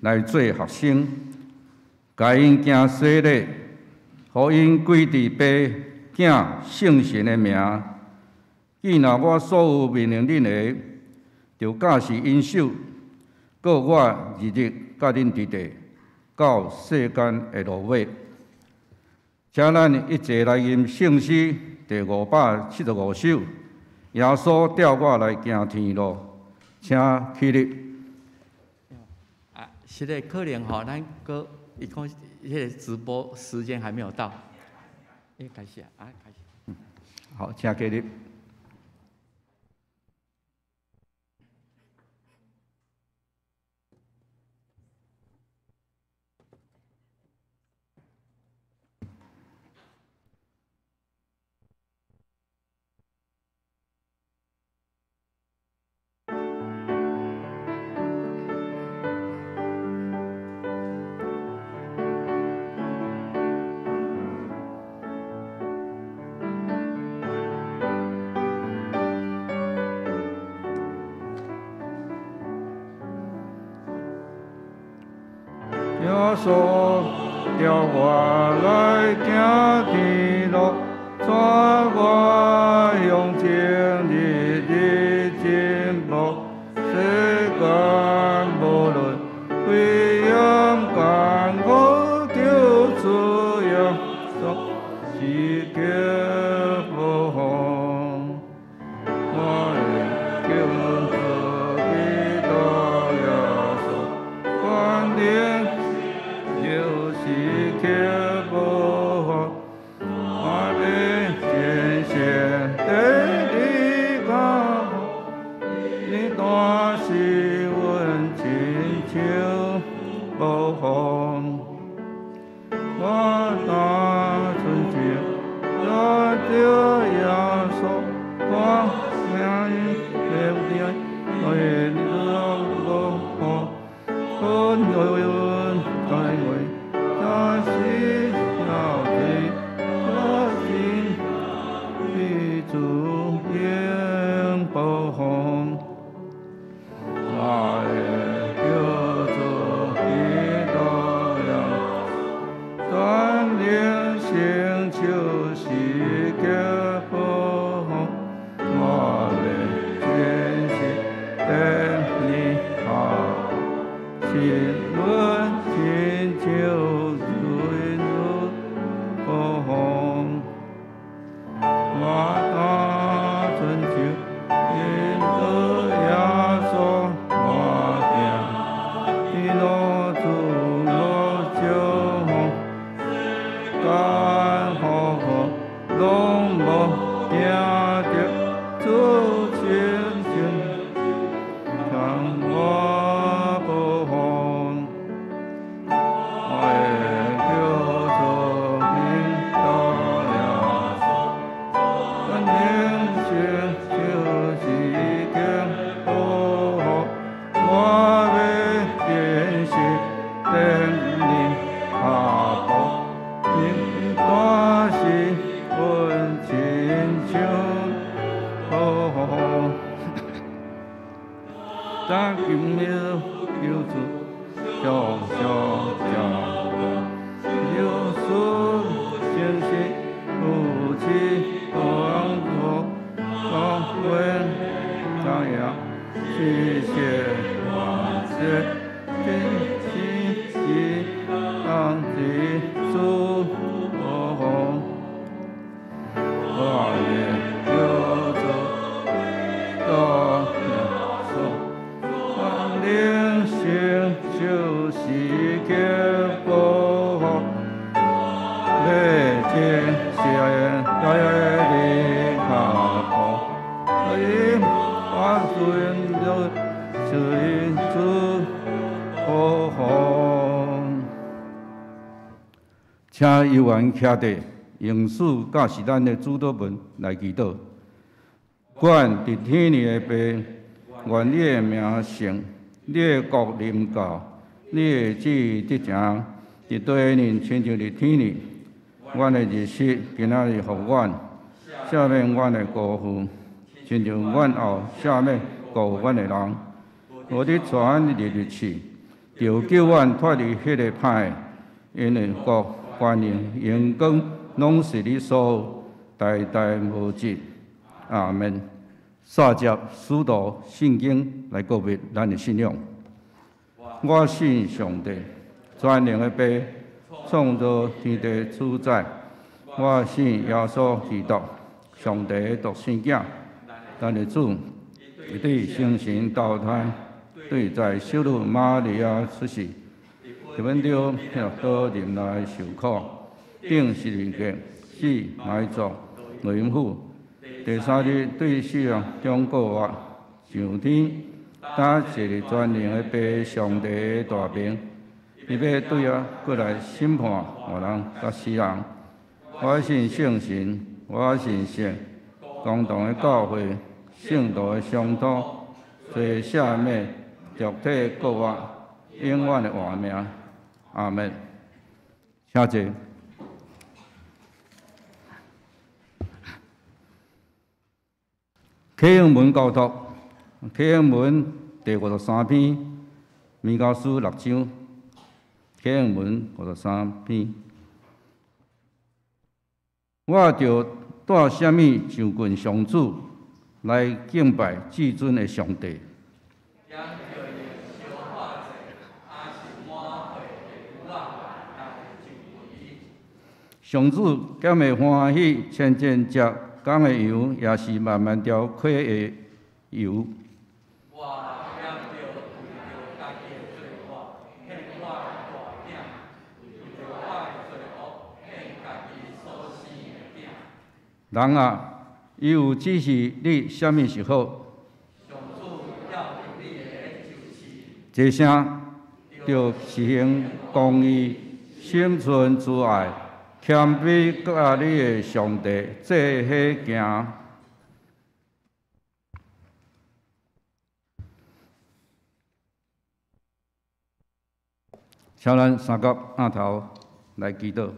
來做學生，共𪜶行洗禮，予𪜶歸佇父、囝、聖神的名。既若我所有命令恁的，就教示𪜶守。閣我日日佮恁佇咧，到世間的落尾。請咱一齊來吟聖詩第575首。耶穌帶我來行天路，請起立。啊，是的，可能吼，咱閣伊講彼个直播時間還沒有到。欸，開始啊，開始。好，請起立。耶穌帶我來行天路，帶我向前日日進步。世間無論危險艱苦，求主耶穌是腳步。我的救主基督耶穌，關鍵就是克服，我欲堅信地理脚步，你帶是阮親像無風。我單純情來著耶穌，我命的來無風，阮在為這是小子，這心彼主永不風。我的救主基督耶穌，全能成就是克服，我欲堅信等你好，是阮親像如風。我單純情因著耶穌，我行天路主無招風，艱苦攏無驚著，主親像向我保護。我的救主基督耶穌，全能成就是克服，我欲堅信等你腳步，你帶是阮親像無風。當今日救主常常照顧，有主誠實扶持幫助，我阮知影謝謝萬世真心是當之主。我的救主基督耶穌，全能成就是克服，欲堅信等你腳步，我順著主主保護。請委員徛佇，用主教示咱的主禱文來祈禱。阮佇天裡的父，願你的名聖，你的國臨到，你的旨意執行，佇地面親像佇天裡。阮的日食今仔日予阮，赦免阮的辜負，親像阮也赦免辜負阮的人。無得帶阮入去試，著救阮脫離彼个歹的，因為國、權能、榮光，攏是你所有，代代無盡。阿門。煞接使徒信經來告別咱的信仰。我信上帝，全能的父，創造天地主宰。我信耶穌基督，上帝的獨生囝，咱的主，伊對聖神投胎，對在聖女瑪利亞出世，佇阮著彼拉多忍耐受苦，釘十字架，死埋葬，落陰府，第三日對死人中復活，上天，搭坐佇全能的父上帝的大爿，伊欲對遐閣來審判活人佮死人。我信聖神，我信聖公同的教會，聖徒的相通，罪赦免，肉體復活，永遠的活命。阿門。請坐。啟應文交託，啟應文第53篇，彌迦書六章，啟應文五十三篇。我著帶啥物就近上主來敬拜至尊的上帝？上主敢會歡喜千千隻公的羊，抑是萬萬條溪的油？人啊，伊有指示你啥物是好？這聲著實行公義，心存慈愛，謙卑佮你的上帝做伙行。請咱三角按頭來祈禱。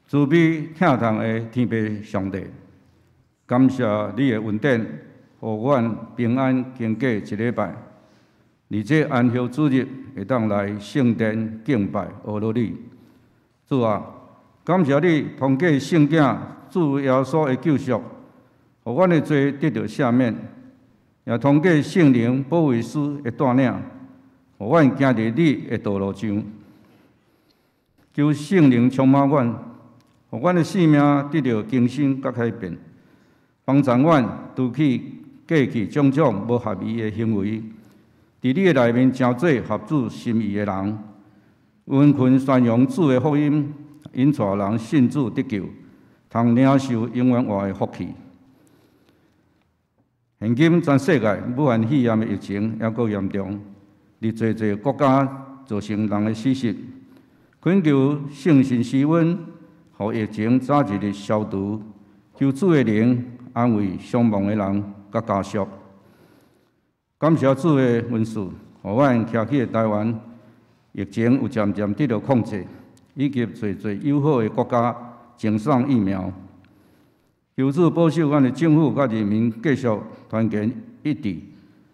慈悲疼痛的天父上帝，感謝你的恩典，予阮平安經過一禮拜。而這安息主日會當來聖殿敬拜阿羅你。主啊，感謝你通過聖囝主耶穌的救贖，予阮的罪得著赦免；也通過聖靈保惠師的帶領，予阮行佇你的道路上。求聖靈充滿阮，予阮的生命得著更新佮改變，幫助阮除去過去種種無合意的行為，佇你的內面成做合主心意的人，殷勤宣揚主的福音，引帶人信主得救，通領受永遠活的福氣。現今全世界武漢肺炎的疫情猶閣嚴重，佇濟濟國家造成人的死失，懇求聖神施恩，予疫情早一日消除，求主的靈安慰傷亡的人佮家屬。感謝主的恩賜，予阮徛起的台灣疫情有漸漸得到控制，以及濟濟友好的國家贈送疫苗。求主保守阮的政府佮人民繼續團結一致，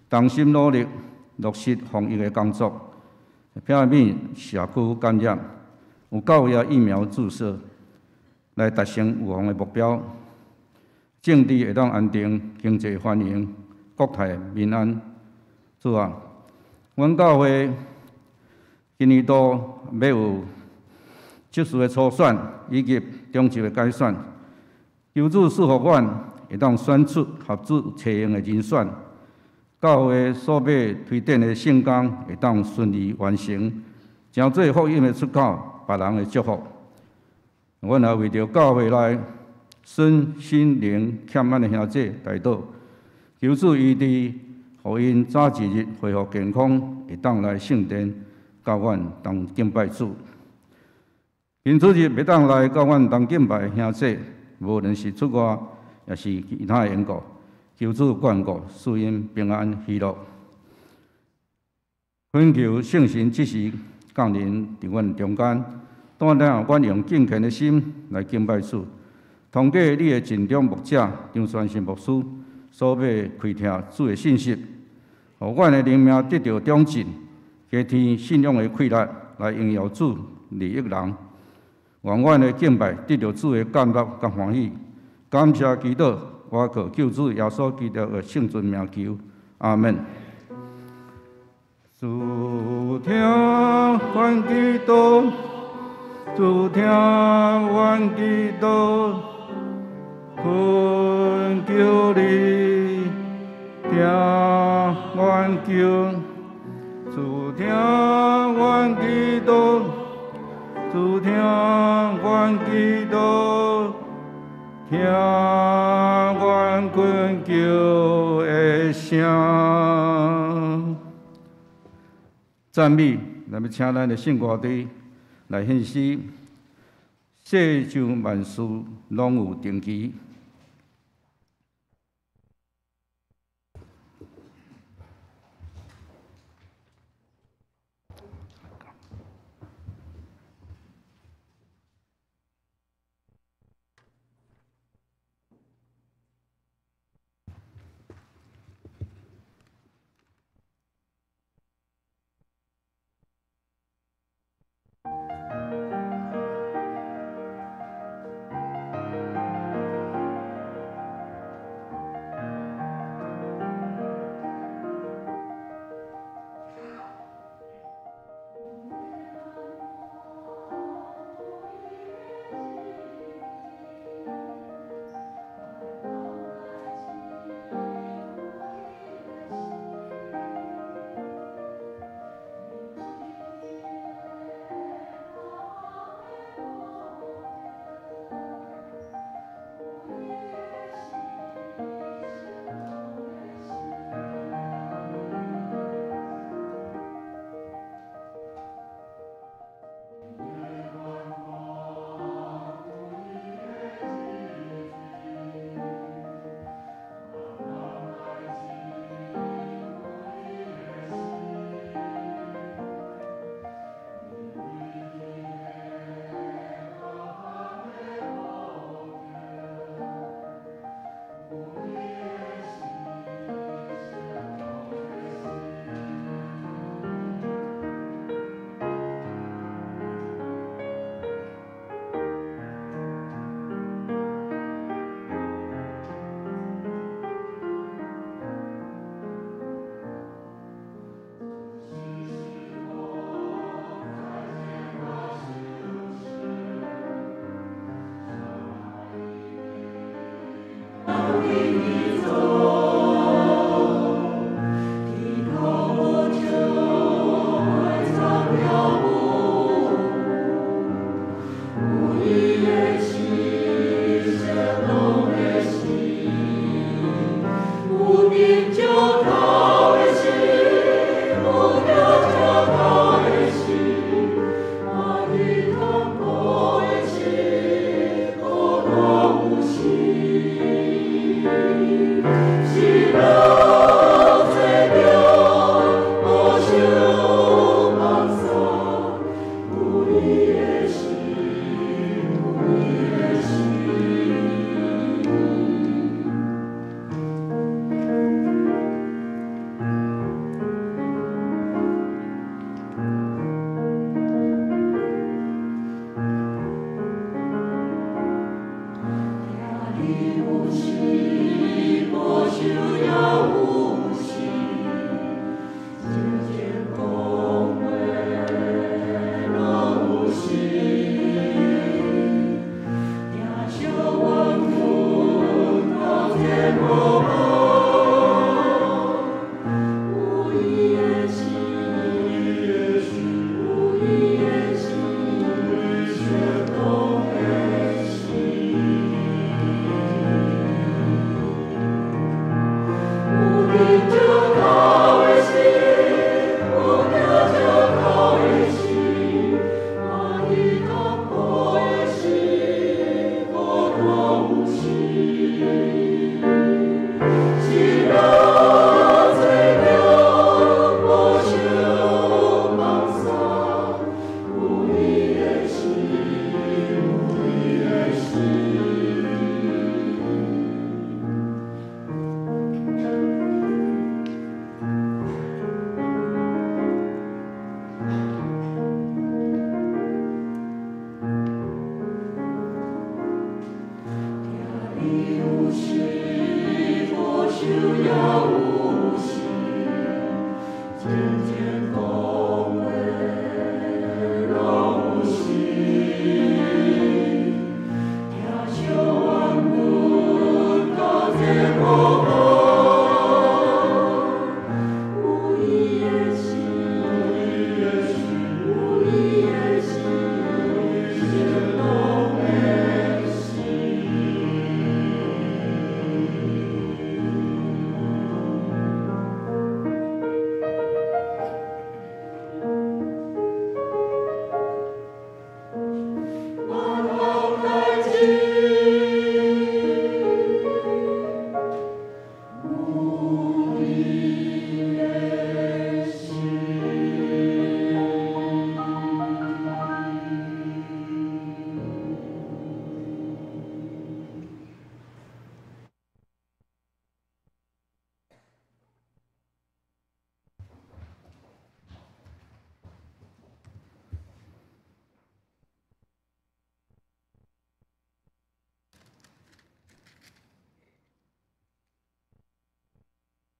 同心努力落實防疫的工作，避免社區感染，有夠額疫苗注射，來達成預防的目標。政治會當安定，經濟繁榮，國泰民安。主啊，阮教會今年度欲有執事的初選以及中執的改選，求主賜予阮會當選出合主揣用的人選，教會所欲推展的聖工會當順利完成，成做福音的出口，別人的祝福。阮也為著教會內身心靈欠咱的兄弟代禱，求主醫治，予𪜶早一日恢復健康，會當來聖殿，佮阮同敬拜主。今主日袂當來佮阮同敬拜的兄弟，無論是出外，抑是其他的緣故，求主眷顧，賜𪜶平安喜樂。懇求聖神這時降臨佇阮中間，帶領阮用敬虔的心來敬拜主。通過你的盡忠牧者張傳信牧師，所欲開聽主的信息，予阮的靈命得著長進，加添信仰的氣力，來榮耀主，利益人。願阮的敬拜得著主的悅納佮歡喜。感謝基督，我靠救主耶穌基督的聖尊名求，阿門。主聽阮祈禱，主聽阮祈禱，懇求你聽阮求。主聽阮祈禱，主聽阮祈禱，聽阮懇求的聲。讚美，咱欲請咱的聖歌隊來獻詩。世上萬事攏有定期。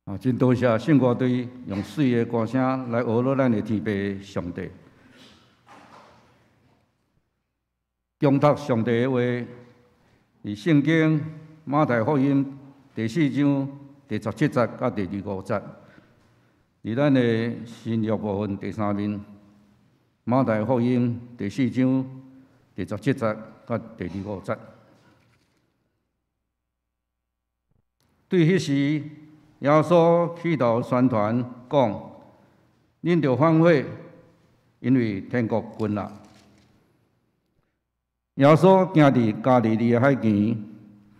啊，真多謝聖歌隊用媠的歌聲來呵咾咱的天父上帝。誦讀上帝的話，佇聖經馬太福音第四章第十七節佮第二五節，佇咱的新約部分第三面，馬太福音第四章第十七節佮第二五節。對彼時，耶穌起頭宣傳講：恁著反悔，因為天國近啦。耶穌行佇加利利的海邊，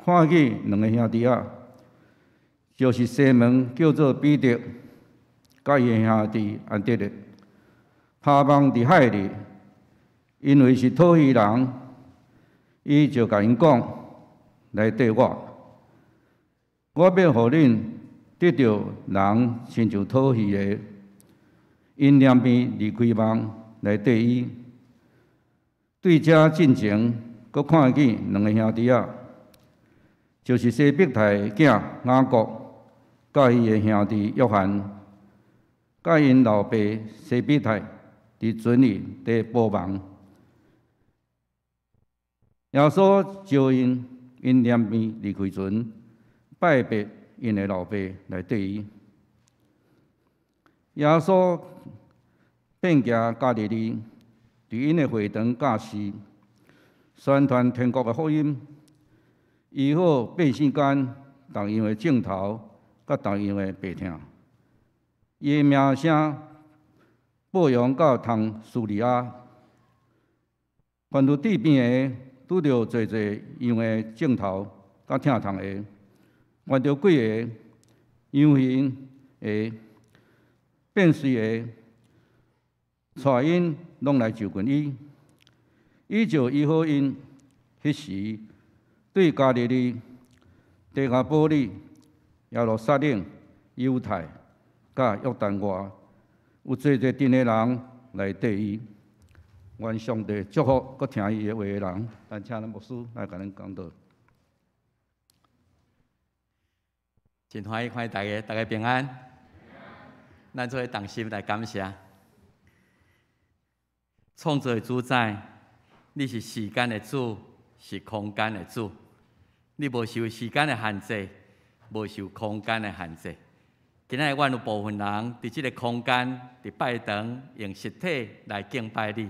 看見兩个兄弟仔，就是西門叫做彼得，佮伊的兄弟安德烈，拋網佇海裡，因為是討魚人，伊就共𪜶講：來綴我，我欲予恁得著人親像討魚的。𪜶兩邊離開網來綴伊。對遮進前，閣看見兩个兄弟仔，就是西庇太的囝雅各，佮伊的兄弟約翰，佮𪜶老爸西庇太佇船裡佇補網。耶穌召𪜶，𪜶兩邊離開船，拜別𪜶的老爸來綴伊。耶穌遍行加利利，佇𪜶的會堂教示，宣傳天國的福音，醫好百姓間逐樣的症頭，佮逐樣的病痛。伊的名聲報揚到通敘利亞，凡有治病的，拄著濟濟樣的症頭佮疼痛的，遇著鬼的、陽形的、變隨的，帶𪜶攏來就近伊，伊就醫好𪜶。彼時，對加利利、低加波利、耶路撒冷、猶太、佮約旦外，有濟濟鎮的人來綴伊。願上帝祝福閣聽伊的話的人。咱請咱牧師來共咱講道。真歡喜看見大家，大家平安。咱做伙同心來感謝。創造的主宰，你是時間的主，是空間的主。你無受時間的限制，無受空間的限制。今仔日阮有部分人佇這个空間，佇拜堂用實體來敬拜你，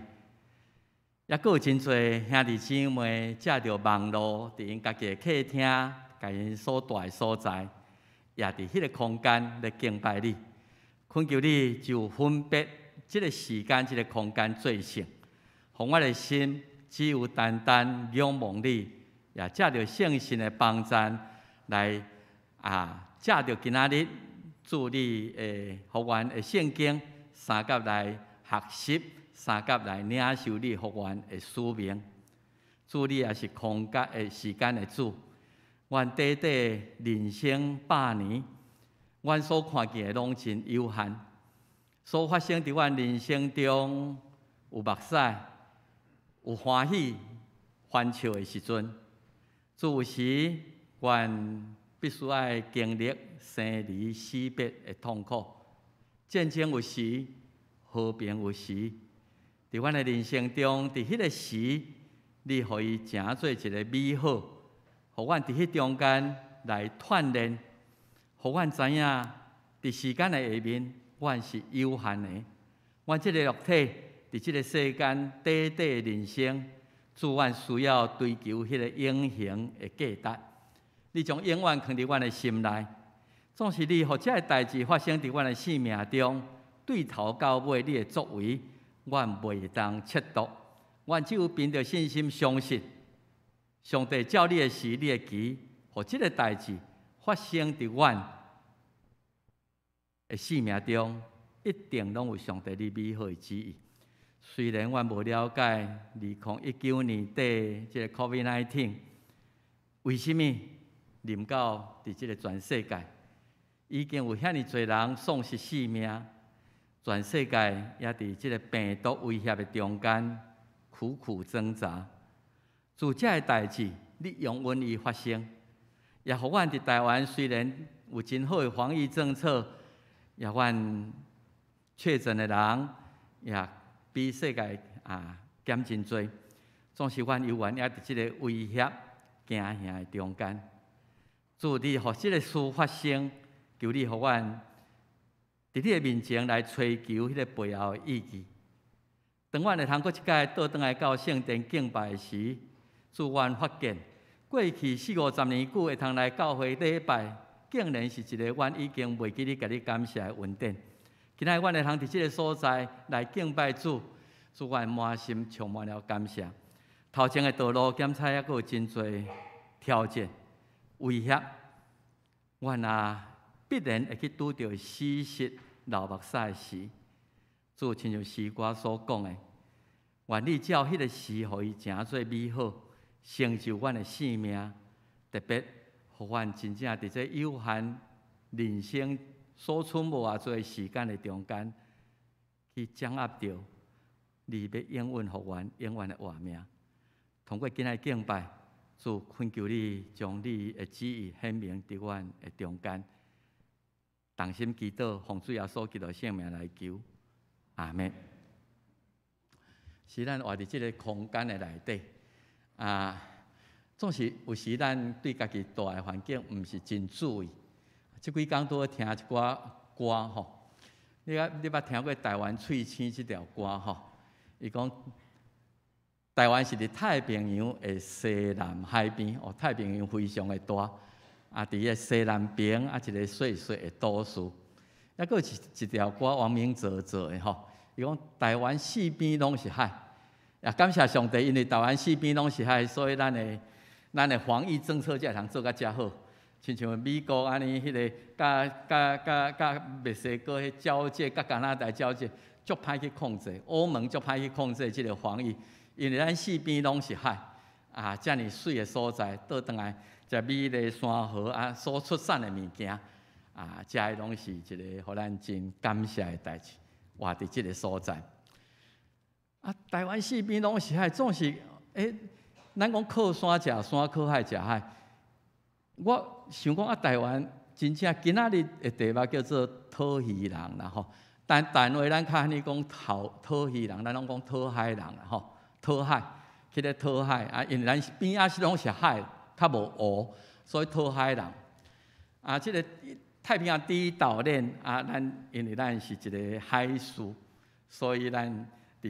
抑閣有真濟兄弟姊妹藉著網路，佇𪜶家己的客廳，共𪜶所蹛的所在，也佇彼个空間來敬拜你。懇求你就分別這个時間、這个空間做聖，予我的心只有單單仰望你，也藉著聖神的幫贊來啊，藉著今仔日主你的福源的聖經，相佮來學習，相佮來領受你福源的使命。主你也是空間的時間的主，阮短短人生百年，阮所看見的攏真有限。所發生佇阮人生中有目屎、有歡喜、歡笑的時陣，主有時阮必須愛經歷生離死別的痛苦，戰爭有時，和平有時。佇阮的人生中，佇彼个時，你予伊成做一个美好，予阮佇彼中間來鍛鍊，予阮知影佇時間的下面，阮是有限的。阮這个肉體佇這个世間短短的人生，主阮需要追求彼個永恆的價值。你將永遠藏佇阮的心內，總是你予這个代誌發生佇阮的生命中，對頭到尾你的作為，阮袂當測度。阮只有憑著信心相信，上帝照你的時、你的期，予這个代誌發生佇阮的生命中，一定攏有上帝你美好的旨意。雖然阮無了解2019年底這个 COVID-19 為啥物臨到佇這个全世界，已經有遐爾濟人喪失性命，全世界也佇這个病毒威脅的中間苦苦掙扎。自這个代誌，你容允伊發生，也予阮佇台灣雖然有真好的防疫政策，也阮確診的人也比世界減真濟。總是阮猶原也佇這个威脅驚嚇的中間。主，你予這个事發生，求你予阮佇你的面前來追求彼个背後的意義。當阮會通閣一擺倒轉來到聖殿敬拜時，主，阮發現過去四五十年久會通來教會禮拜，竟然是一个阮已經袂記得共你感謝的恩典。今仔日阮會通佇這个所在來敬拜主，主，阮滿心充滿了感謝。頭前的道路檢查猶閣有真濟挑戰、威脅，阮啊必然會去拄著死實流目屎的時。主，親像詩歌所講的，願你照彼个時，予伊成做美好，成就阮的性命，特別予阮真正佇這有限人生所剩無偌濟時間的中間，去掌握著你欲應允予阮永遠的活命。通過今仔敬拜，主，懇求你將你的旨意顯明佇阮的中間，同心祈禱，奉主耶穌基督聖名來求，阿們。是咱活佇這个空間的內底啊，總是有時咱對家己蹛的環境毋是真注意。這幾工拄好聽一寡歌吼，你捌聽過台灣喙星這條歌吼？伊講台灣是佇太平洋的西南海邊，哦，太平洋非常的大，啊，佇个西南邊啊，一个細細的島嶼。抑閣有一條歌，王明哲做的吼，伊講台灣四邊攏是海，也感謝上帝，因為台灣四邊攏是海，所以咱的防疫政策才會通做甲遮好。親像美國按呢，彼个佮佮佮佮墨西哥彼交界，佮加拿大交界，足歹去控制，歐盟足歹去控制這个防疫。因為咱四邊攏是海，啊，遮爾媠的所在，倒轉來遮美麗山河啊，所出產的物件，啊，這攏是一个予咱真感謝的代誌。活佇這个所在，啊，台灣四邊攏是海，總是咱講靠山食山，靠海食海。我想講啊，台灣真正今仔日的題目叫做討魚人啦吼，但話咱較按呢講討討魚人，咱攏講討海人啦吼。討海，去咧討海啊！因為咱邊仔是攏是海，較無湖，所以討海人。啊，這个太平洋第一島鏈啊，咱因為咱是一个海島，所以咱佇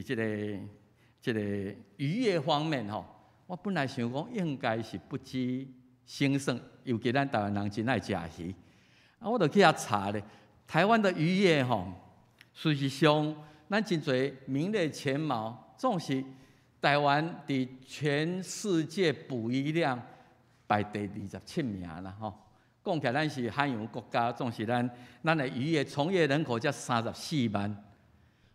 這个漁業方面吼，我本來想講應該是不止興盛，尤其咱台灣人真愛食魚。啊，我就去遐查咧，台灣的漁業吼，事實上咱真濟名列前茅，總是台灣佇全世界捕魚量排第27名啦吼。講起來，咱是海洋國家，總是咱的漁業從業人口才34萬，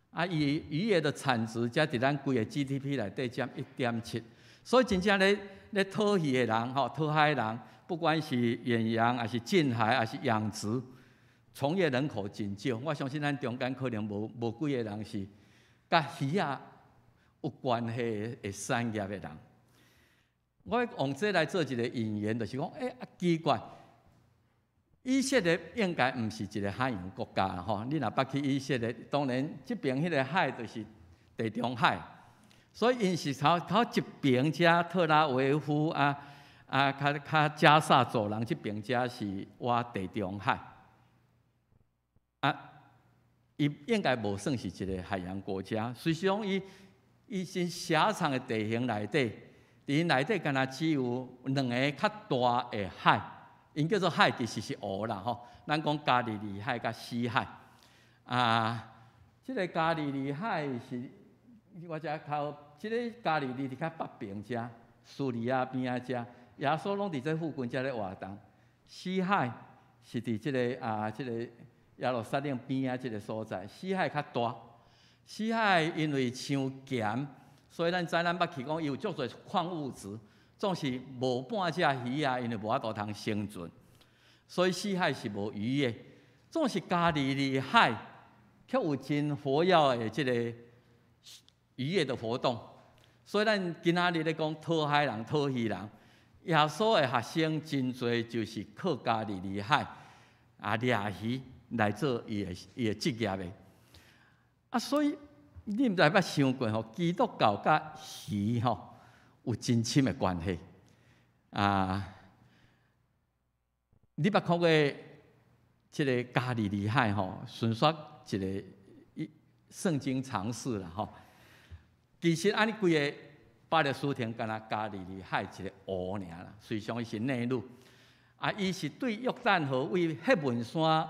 啊，伊漁業的產值才佇咱規个 GDP 內底佔1.7，所以真正咧討魚的人吼，討海人，不管是遠洋，還是近海，還是養殖，從業人口真少。我相信咱中間可能無幾个人是佮魚仔有關係的產業的人。我用這來做一个引言，就是講，奇怪，以色列應該毋是一个海洋國家吼。你若捌去以色列，當然這邊彼个海就是地中海，所以𪜶是頭頭一邊遮特拉維夫啊，較較加薩走廊這邊遮是倚地中海。啊，伊應該無算是一个海洋國家，事實上伊真狹長的地形內底，佇𪜶內底敢若只有兩个較大的海，𪜶叫做海，其實是湖啦吼。咱講加利利海佮死海。啊，這个加利利海是，我遮靠，這个加利利佇較北邊遮，敘利亞邊仔遮，耶穌攏佇這附近遮咧活動。死海是佇這个耶路撒冷邊仔這个所在，死海較大。死海因為傷鹹，所以咱知咱捌去講，伊有足濟礦物質，總是無半隻魚仔，因為無法度通生存，所以死海是無魚的。總是加利利海，卻有真活躍的這个漁業的活動。所以咱今仔日咧講討海人、討魚人，耶穌的學生真濟就是靠加利利海。掠魚來做伊的職業的。啊，所以你毋知捌想過吼，基督教佮魚吼有真深的關係。啊，你捌看過這个加利利海吼？純屬一个聖經常識啦吼。其實按呢規个巴勒斯坦敢若加利利海一个湖爾啦，實際上伊是內陸。啊，伊是對約旦河為黑門山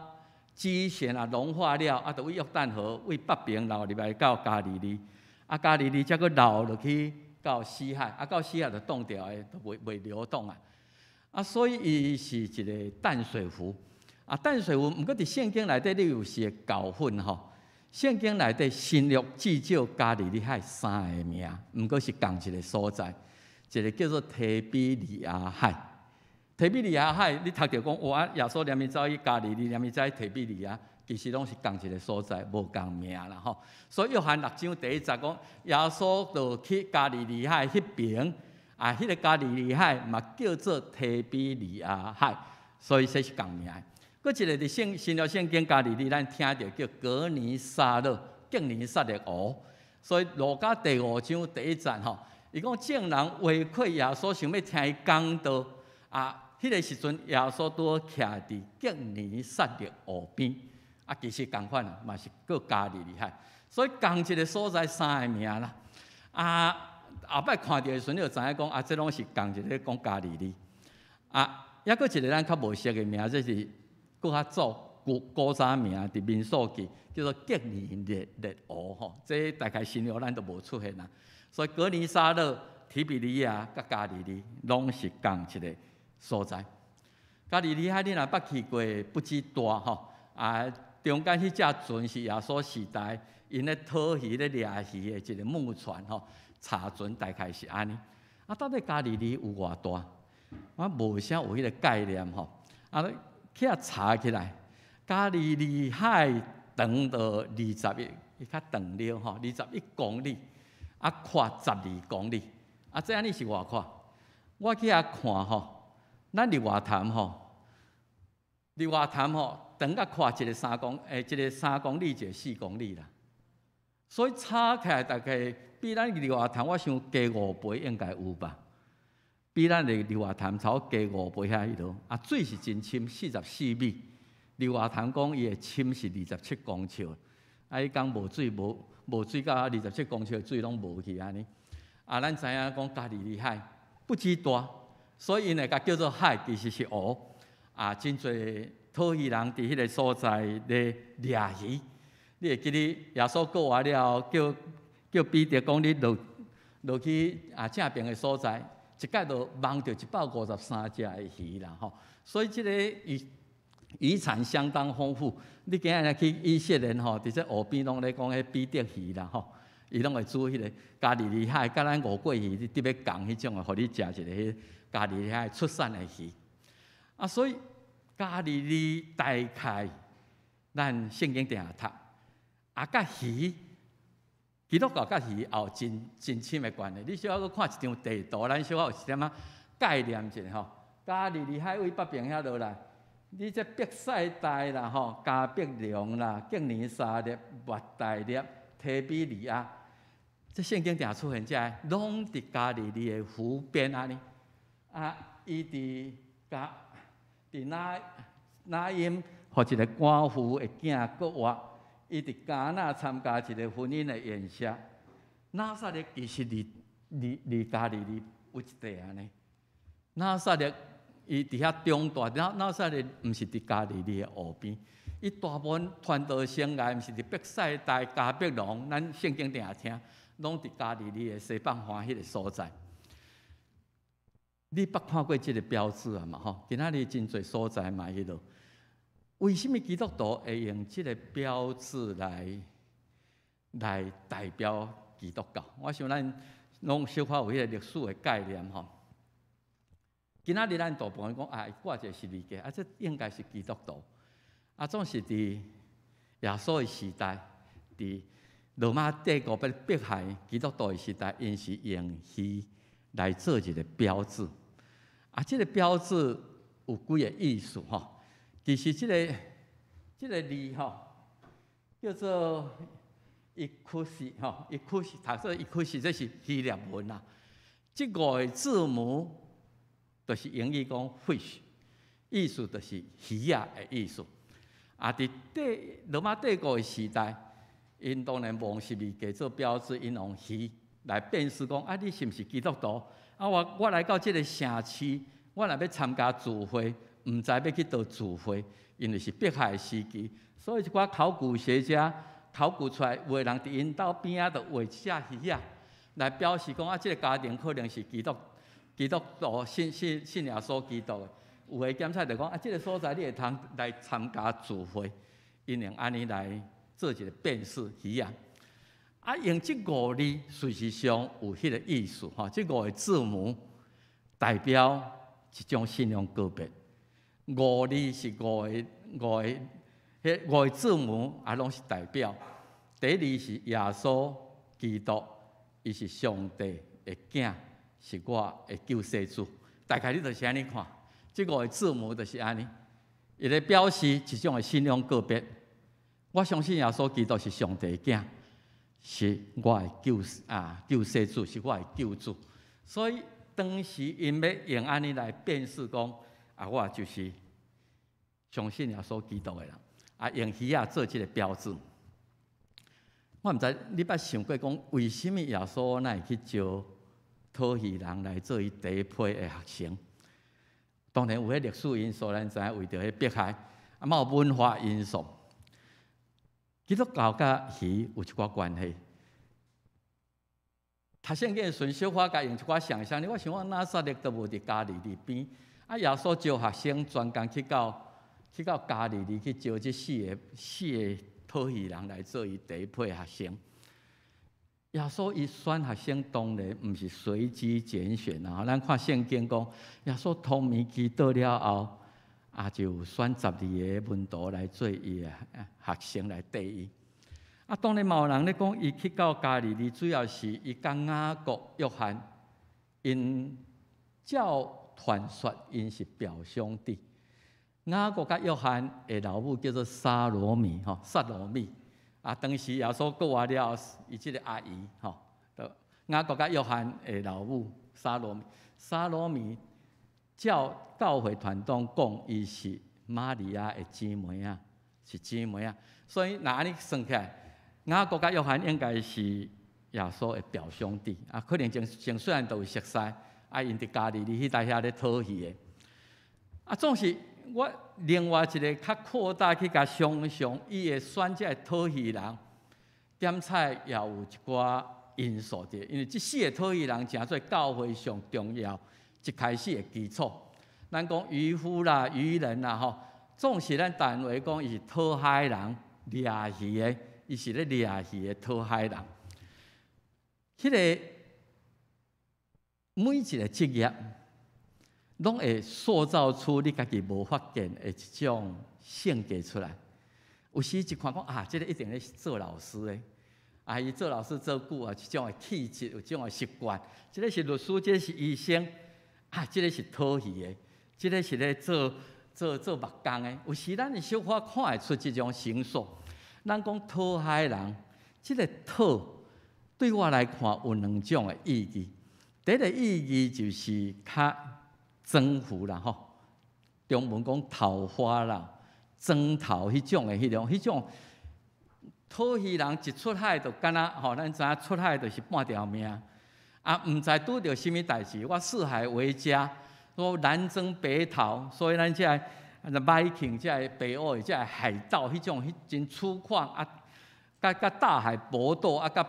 積雪啊融化了，啊，就對約旦河對北邊流入來到加利利。啊，加利利才閣流落去到死海，啊，到死海就凍掉的，就袂流動啊。啊，所以伊是一个淡水湖。啊，淡水湖，毋過佇聖經內底你有時會搞混吼。聖經內底新約至少加利利海三个名，毋過是仝一个所在，一个叫做提比利亞海。提比利亞海，你讀著講哇，耶穌連伊走去加利利，連伊走去提比利亞，其實攏是仝一个所在，無仝名啦吼。所以約翰六章第一節講，耶穌就去加利利海彼邊，啊，彼个加利利海嘛叫做提比利亞海，所以這是仝名。閣一个佇聖新約聖經加利利，咱聽著叫革尼撒勒，革尼撒勒湖。所以路加第五章第一節吼，伊講眾人圍困耶穌，想欲聽伊講道啊。彼个時陣，耶穌拄好徛佇革尼撒勒湖邊，啊，其實仝款啊，嘛是閣加利利海。所以仝一個所在三个名啦。啊，後擺看著的時陣，你就知影講啊，這攏是仝一个講加利利。啊，抑閣一个咱較無熟的名，這是閣較早古古早名，佇民數記叫做革尼勒勒湖吼，這大概新約咱都無出現啊。所以革尼撒勒、提比利亞佮加利利攏是仝一个所在。加利利海你若捌去過，不止大吼，啊，中間彼隻船是耶穌時代𪜶咧討魚咧掠魚的一个木船吼，柴船大概是按呢。啊，到底加利利有偌大？我無啥有彼个概念吼。啊，去遐查起來，加利利海長到二十一，伊較長了吼，21公里，啊，闊12公里。啊，這按呢是偌闊？我去遐看吼，咱日月潭吼，日月潭吼，長佮闊一个三公，欸，一个三公里，一个4公里啦。所以差起來大概比咱日月潭，我想加五倍應該有吧。比咱的日月潭差加五倍遐彼落，啊，水是真深，44米。日月潭講伊的深是27公尺，啊，彼工無水無無水到二十七公尺，水攏無去按呢。啊，咱知影講加利利海不止大，所以𪜶會共叫做海，其實是湖。啊，真濟討魚人佇彼个所在咧掠魚。你會記得耶穌復活了後，叫叫彼得講你落落去啊正爿的所在，一蓋就網著153隻的魚啦吼。所以這个漁漁產相當豐富。你今仔日去以色列吼，佇這湖邊攏咧講彼彼得魚啦吼，伊攏會煮彼个加利利海，佮咱吳桂魚特別仝彼種的，予你食一个彼加利利海出產的魚。啊，所以加利利大概咱聖經定定讀，啊，佮魚，基督教佮魚也有真真深的關係。你小可閣看一張地圖，咱小可有一點仔概念一下吼。加利利海對北邊遐落來，你這伯賽大啦吼，迦百農啦，革尼撒勒、抹大勒、提比利亞，這聖經定出現這个，攏佇加利利的湖邊按呢。啊，伊佇加佇拿拿因，予一个寡婦的囝復活。伊佇迦拿參加一个婚姻的宴席。拿撒勒其實離離離加利利有一塊按呢。拿撒勒伊佇遐長大，拿拿撒勒毋是佇加利利的湖邊。伊大部分傳道生涯毋是佇伯賽大、迦百農，咱聖經定聽，攏佇加利利的西北岸彼个所在。你捌看過這个標誌啊嘛？吼，今仔日真濟所在嘛，彼落。為什麼基督徒會用這个標誌來來代表基督教？我想咱攏小可有彼个歷史的概念吼。今仔日咱大部分講啊，掛一个十字架，啊，這應該是基督徒。啊，總是佇耶穌的時代，佇羅馬帝國欲迫害基督徒的時代，𪜶是用魚來做一个標誌。啊，這个標誌有幾个意思吼。其實這個字吼，叫做 εἴκοσι 吼，εἴκοσι 讀做 εἴκοσι，這是希臘文啦。這五個字母就是英語講 fish，意思就是魚仔的意思。啊，佇帝羅馬帝國的時代，𪜶當然無用十字架做標誌，𪜶用魚來辨識講啊，你是毋是基督徒？啊，我來到這個城市，我若欲參加聚會，毋知欲去佗聚會，因為是迫害的時期，所以一寡考古學家考古出來，有的人佇𪜶兜邊仔就畫一隻魚仔，來表示講啊，這個家庭可能是基督徒信耶穌基督的。有的檢採就講啊，這個所在你會通來參加聚會，𪜶用按呢來做一個辨識魚仔。啊，用這五字事實上有彼個意思吼，這五個字母代表一種信仰告白。五字是五個，彼五個字母啊，攏是代表。第一字是耶穌基督，伊是上帝的囝，是我的救世主。大概你就是按呢看，這五個字母就是按呢，伊咧表示一種的信仰告白。我相信耶穌基督是上帝的囝，是我的救世主，是我的救主。所以當時𪜶欲用按呢來辨識講，啊，我就是相信耶穌基督的人，啊，用魚仔做這個標誌。我毋知你捌想過講，為啥物耶穌哪會去招討魚人來做伊第一批的學生？當然有彼歷史因素，咱知影為著彼迫害，啊，嘛有文化因素。基督教佮魚有一寡關係。讀聖經的時陣，小可共用一寡想像力，我想我拿撒勒都無佇加利利邊，啊，耶穌招學生專工去到加利利去招這四個討魚人來做伊第一批學生。耶穌伊選學生當然毋是隨機揀選啊！咱看聖經講，耶穌通暝祈禱了後，啊就選十二个門徒來做伊的學生來綴伊。啊，當然嘛有人咧講，伊去到加利利，主要是伊佮雅各、約翰，𪜶照傳說𪜶是表兄弟。雅各佮約翰的老母叫做撒羅米，吼，撒羅米。啊，當時耶穌復活了後，伊這個阿姨，吼，雅各佮約翰的老母撒羅米，撒羅米照教會傳統講，伊是瑪利亞的姊妹仔，是姊妹仔。所以若按呢算起來，雅各佮約翰應該是耶穌的表兄弟。啊，可能前前細漢就有熟似，啊，𪜶佇加利利彼搭遐咧討魚的。啊，總是我另外一個較擴大去共想像，伊會選這个討魚人，檢採也有一寡因素佇，因為這四個討魚人成做教會上重要一開始的基礎。咱講漁夫啦、漁人啦，吼，總是咱台灣話講，伊是討海人、掠魚的，伊是咧掠魚的討海人。彼个每一个職業，攏會塑造出你家己無發現的一種性格出來。有時一看講啊，這个一定咧做老師的，啊，伊做老師做久啊，這種的氣質，有這種的習慣。這个是律師，這个是醫生，啊，這个是討魚的，這个是咧做木工的。有時咱會小可看會出這種形塑。咱講討海人，這个討對我來看有兩種的意義。第一个意義就是較征服啦，吼，中文講討伐啦，征討彼種討魚人一出海就敢若吼，咱知影出海就是半條命，啊，毋知拄著啥物代誌，我四海為家，我南征北討，所以咱這个 Viking 這个北歐的這个海盜，彼種彼真粗獷啊，佮大海搏鬥啊，佮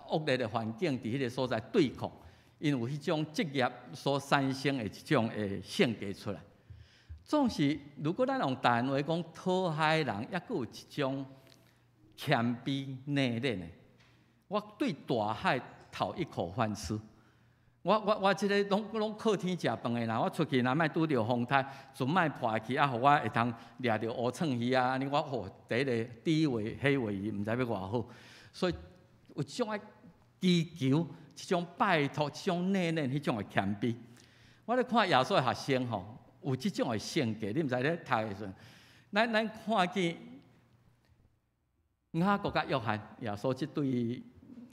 惡劣的環境佇彼个所在對抗。𪜶有彼種職業所產生的一種的性格出來。總是，如果咱用台灣話講討海人，抑閣有一種謙卑內斂的。我對大海討一口飯吃。我這个攏靠天食飯的啦。我出去若莫拄著風颱，船莫破去啊，予我會通掠著烏鯧魚啊。按呢我吼第一个第一尾黑鮪魚，毋知欲偌好。所以有一種愛祈求，這種拜託，這種內斂，彼種的謙卑。我咧看耶穌的學生吼，有這種的性格，你毋知咧讀的時陣，咱看見雅各佮約翰，耶穌這對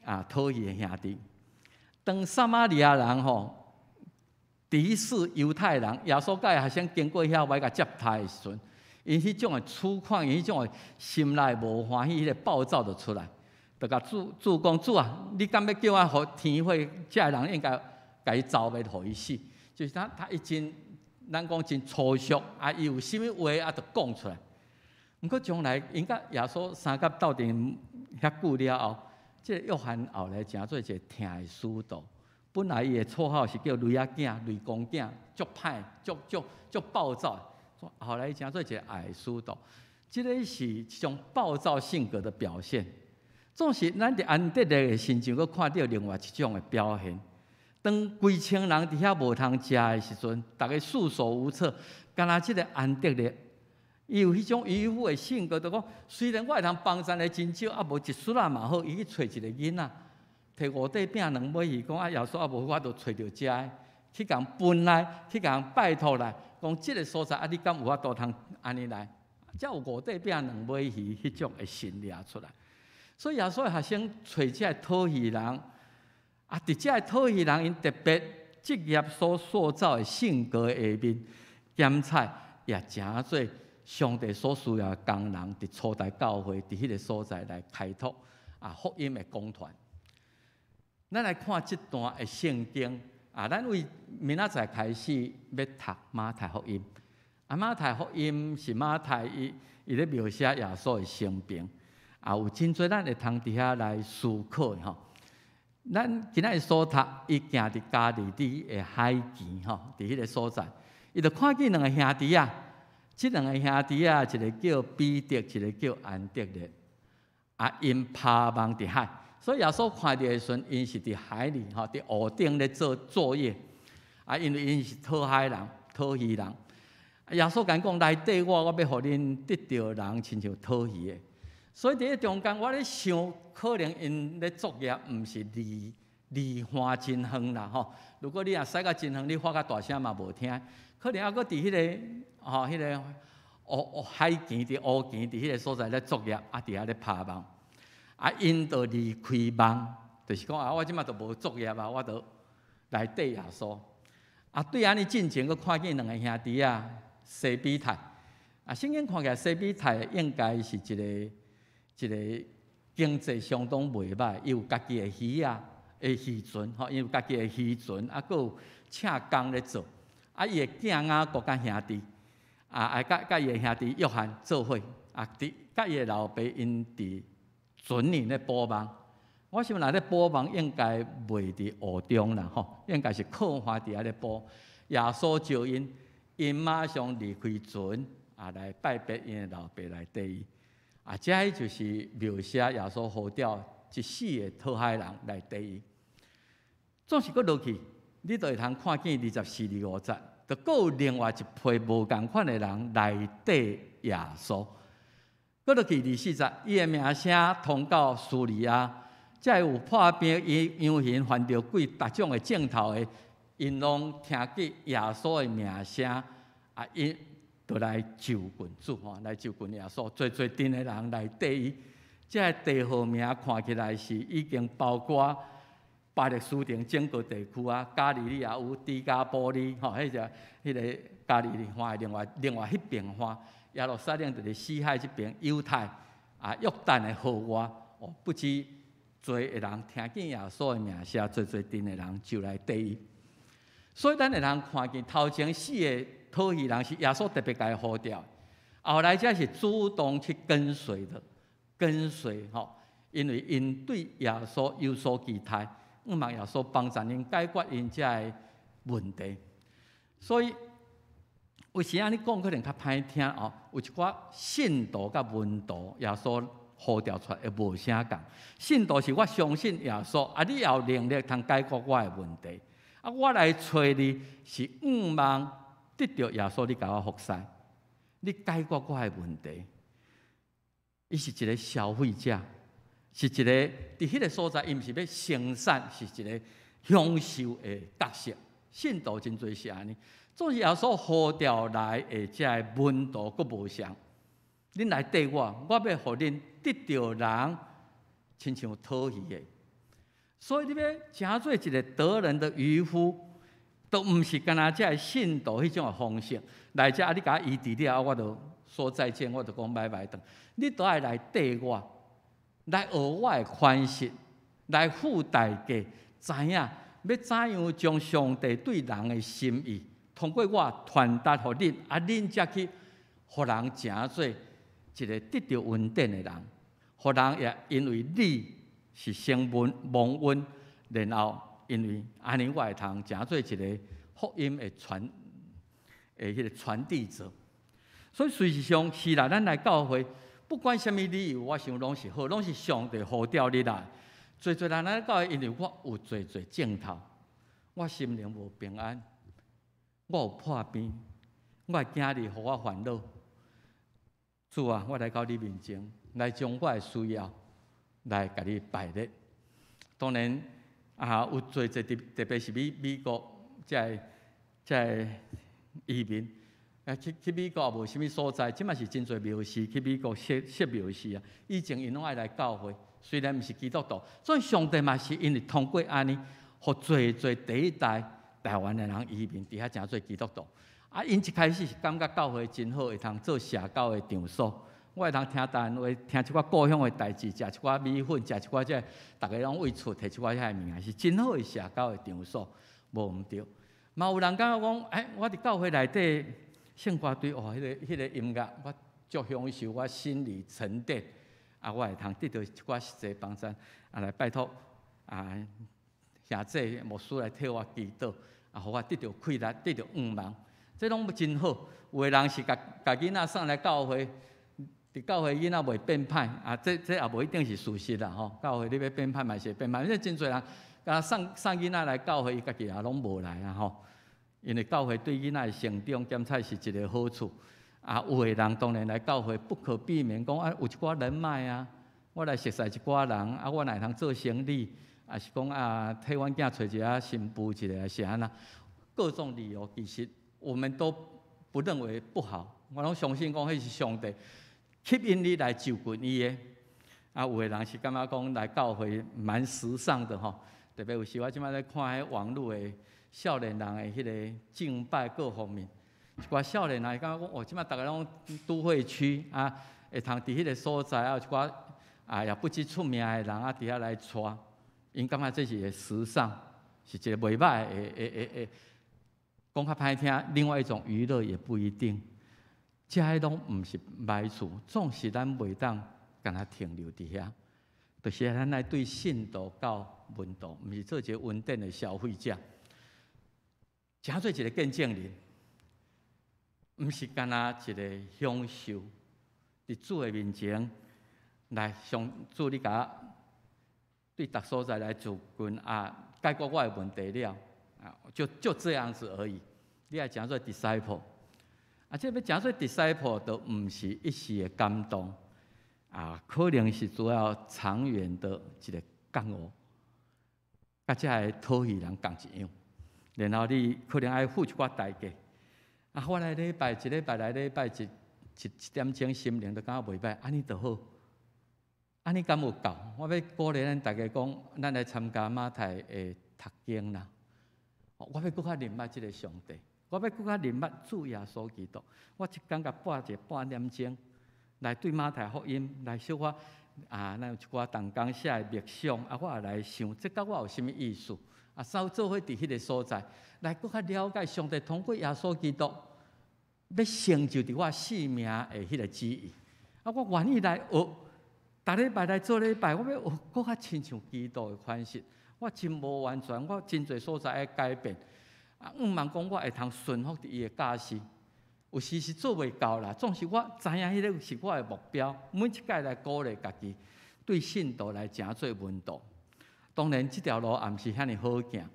啊討魚的兄弟，當撒瑪利亞人吼敵視猶太人，耶穌佮伊學生經過遐，欲共接待的時陣，𪜶彼種的粗獷，𪜶彼種的心內無歡喜，彼個暴躁就出來，就共主主講，主啊，你敢欲叫我予天火？這个人應該共伊造滅，予伊死。就是他已經，咱講真粗俗啊！伊有啥物話啊，就講出來。毋過將來𪜶佮耶穌相佮鬥陣遐久了後，這個約翰後來成做一個疼的使徒。本來伊的綽號是叫雷仔囝、雷公囝，足歹、足足足暴躁。後來伊成做一個愛的使徒。這個是一種暴躁性格的表現。總是咱佇安德烈的身上，閣看著另外一種的表現。當規千人佇遐無通食的時陣，逐家束手無策，敢若這個安德烈，伊有彼種漁夫的性格，就講雖然我會通幫贊的真少，啊無一絲仔嘛好，伊去揣一個囡仔，提五塊餅兩尾魚，講啊耶穌啊無我就揣著食的，去共分來，去共拜託來，講這個所在啊，你敢有法度通按呢來？才有五塊餅兩尾魚彼種的神跡出來。所以耶穌的學生揣這个討魚人。啊！佇這个討魚人𪜶特別職業所塑造的性格下面，兼采也成做上帝所需要的工人，佇初代教會佇彼个所在來開拓啊福音的工團。咱來看這段的聖經啊，咱為明仔載開始欲讀馬太福音。啊，馬太福音是馬太伊伊咧描寫耶穌的生平，啊，有真濟咱會通佇遐來思考的吼。咱今仔日所讀，伊行佇加利利的海邊吼，佇彼个所在，伊就看見兩个兄弟仔。這兩个兄弟仔，一个叫彼得，一个叫安德烈。啊，𪜶拋網佇海，所以耶穌看著的時陣，𪜶是佇海裡吼，佇湖頂咧做作業。啊，因為𪜶是討海人、討魚人。耶穌共𪜶講，來綴我，我欲予恁得著人，親像討魚的。所以佇咧中間，我咧想，可能𪜶咧作業毋是離離岸真遠啦吼。如果你若駛甲真遠，你發較大聲嘛無聽。可能猶閣佇彼个吼，彼个湖湖海墘佇湖墘佇彼个所在咧作業，啊佇遐咧拋網。啊，𪜶就離開網，就是講啊，我這馬就無作業啊，我就來綴耶穌。啊，對按呢進前，閣看見兩个兄弟仔西庇太。啊，聖經看起來西庇太應該是一个一个經濟相當袂䆀，伊有家己的魚仔的漁船，吼，伊有家己的漁船，啊，閣有請工咧做。啊，伊的囝雅各佮兄弟，啊啊，佮佮伊的兄弟約翰做伙，啊，佇佮伊的老爸𪜶佇船裡咧補網。我想若咧補網應該袂佇湖中啦，吼，應該是靠岸佇遐咧補。耶穌召𪜶，𪜶馬上離開船，啊，來拜別𪜶的老爸來綴伊。啊，這就是描寫耶穌呼召這四个討海人來綴伊。總是閣落去，你就會通看見24、25節，就閣有另外一批無仝款的人來綴耶穌。閣落去24節，伊的名聲通到敘利亞，這有破病癢痈犯著鬼逐種的症頭的，𪜶攏聽見耶穌的名聲，啊，𪜶就來就近主吼，來就近耶穌，濟濟陣的人來綴伊。這个地號名看起來是已經包括巴勒斯坦整個地區啊，加利利也有，低加波利吼，彼個彼个加利利海另外另外彼邊岸，耶路撒冷就是死海這邊，猶太啊約旦的河外哦，不止濟的人聽見耶穌的名聲，濟濟陣的人就來綴伊。所以咱會通看見頭前四个討魚人是耶穌特別共伊呼召，後來才是主動去跟隨的，跟隨吼，因為𪜶對耶穌有所期待，向望耶穌幫助𪜶解決𪜶這个問題。所以有時按呢講可能較歹聽哦，有一寡信徒佮門徒，耶穌呼召出來會無啥仝。信徒是我相信耶穌，啊，你也有能力通解決我的問題。啊，我來揣你是向望得著耶穌，你共我服侍，你解決我的問題。伊是一个消費者，是一个佇彼个所在，伊毋是欲生產，是一个享受的角色。信徒真濟是按呢，總是耶穌呼召來的這个門徒閣無相。恁來綴我，我欲予恁得著人，親像討魚的。所以你欲成做一个得人的漁夫，都毋是干焦這个信徒彼種的方式。來遮啊，你共我醫治了，我就說再見，我就講拜拜轉。你都愛來綴我，來學我的款式，來付代價，知影欲怎樣將上帝對人的心意，通過我傳達予恁，啊，恁才去予人成做一个得著恩典的人，予人也因為你是先蒙蒙恩，然後因為按呢我會通成做一个福音的傳的彼个傳遞者。所以事實上是啦，咱來教會，不管啥物理由，我想攏是好，攏是上帝呼召你來。濟濟人來教會，因為我有濟濟症頭，我心靈無平安，我有破病，我的囝兒予我煩惱。主啊，我來到你面前，來將我的需要來共你擺列。當然啊，有濟濟特特別是美美國這个這个移民，啊去去美國也無啥物所在，這馬是真濟牧師去美國設設牧師啊。以前𪜶攏愛來教會，雖然毋是基督徒，所以上帝嘛是因為通過按呢，予濟濟第一代台灣的人移民佇遐成做基督徒。啊，𪜶一開始是感覺教會真好，會通做社交的場所。我會通聽台灣話，聽一寡故鄉的代誌，食一寡米粉，食一寡這個，逐家攏為厝提一寡遐個物件，是真好的社交的場所，無毋對。嘛有人感覺講，欸，我佇教會內底聖歌隊，哦，彼个彼个音樂，我足享受，我心裡沉澱，啊，我會通得著一寡實際幫助，啊，來拜託啊，兄姊牧師來替我祈禱，啊，予我得著氣力，得著向望。這攏真好。有的人是共共囡仔送來教會，佇教會囡仔袂變歹，啊，這這也無一定是事實啦吼。教會你欲變歹嘛是會變歹，因為真濟人，共送送囡仔來教會，伊家己也攏無來啊吼。因為教會對囡仔的成長檢測是一个好處。啊，有的人當然來教會不可避免講啊，有一寡人脈啊，我來熟似一寡人，啊，我若會通做生意，抑是講啊，替阮囝揣一个新婦一个，是按怎？各種理由，其實我們都不認為不好，我攏相信講彼是上帝吸引你來就近伊的。啊，有的人是感覺講來教會蠻時尚的吼，特別有時我這擺咧看彼網路的少年人的彼个敬拜各方面，一寡少年人感覺講哦，這擺逐家攏都會區啊，會通佇彼个所在啊，有一寡啊也不知出名的人啊，佇遐來帶，𪜶感覺這是個時尚，是一个袂䆀的的的的。講較歹聽，另外一種娛樂也不一定，這个攏毋是歹處，總是咱袂當干焦停留佇遐，就是咱來對信徒到門徒，毋是做一个恩典的消費者，成做一個見證人，毋是干焦一个享受，佇主的面前來向主你共我對逐所在來就近啊，解決我的問題了。啊，就就這樣子而已。你愛成做 disciple，啊，這欲成做 disciple 都毋是一時的感動，啊，可能是主要長遠的一个覺悟，佮這个討魚人仝一樣。然後你可能愛付一寡代價。啊，我來禮拜一禮拜來禮拜一一一點鐘，心靈都感覺袂䆀，按呢就好。按呢敢有夠？我欲鼓勵咱逐家講，咱來參加馬太的讀經啦。我欲閣較認捌這个上帝，我欲閣較認捌主耶穌基督。我一工共撥一個半點鐘，來對馬太福音來小可啊，咱有一寡同工寫的默想，啊，我也來想，這佮我有啥物意思？啊，做做伙佇彼个所在，來閣較了解上帝通過耶穌基督，欲成就佇我生命的彼个旨意。啊，我願意來學，逐禮拜來做禮拜，我欲學閣較親像基督的款式。我真無完全，我真濟所在愛改變。啊，向望講我會通順服佇伊的教示，有時是做袂到啦。總是我知影彼个是我的目標，每一擺來鼓勵家己，對信徒來成做門徒。當然，這條路也毋是遐爾好行。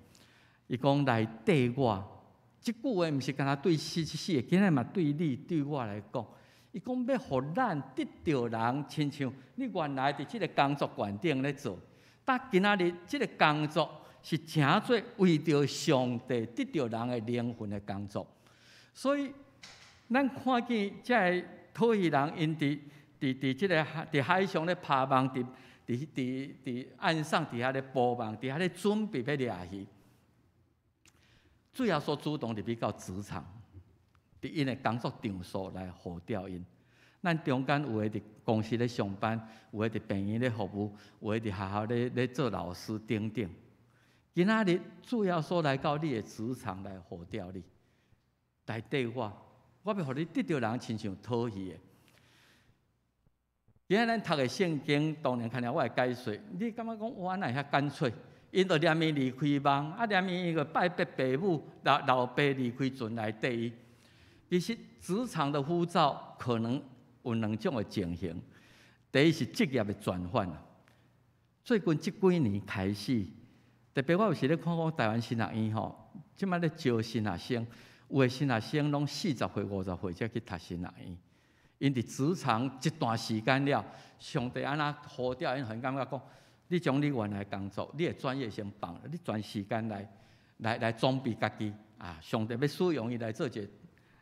伊講來綴我，這句話毋是干焦對四七四個，今日嘛對你對我來講。伊講欲予咱得著人，親像你原來佇這个工作環境咧做。但今仔日這个工作是成做為著上帝得著人的靈魂的工作，所以咱看見這个討魚人，𪜶佇這個佇海上咧拋網，佇岸上佇遐咧補網，佇遐咧準備欲掠魚。主耶穌主動入去到職場，佇𪜶的工作場所來呼召𪜶。咱中間有的佇公司咧上班，有的佇病院咧服務，有的佇學校咧做老師等等。今仔日主耶穌來到你的職場來呼召你，來綴我，我欲予你得著人親像討魚的。今仔咱讀的聖經，當然看了我會解說，你感覺講哇，哪會遐乾脆？𪜶就連暝離開網，啊，連暝伊就拜別爸母，老爸離開船來綴伊。其實職場的呼召可能有兩種的情形，第一是職業的轉換。最近這幾年開始，特別我有時咧看講台灣神學院吼，這擺咧招新學生，有的新學生攏40歲、50歲才去讀神學院。𪜶佇職場一段時間了，上帝按怎呼召𪜶，予𪜶感覺講，你將你原來工作，你的專業先放，你全時間來裝備家己啊！上帝欲使用伊來做一個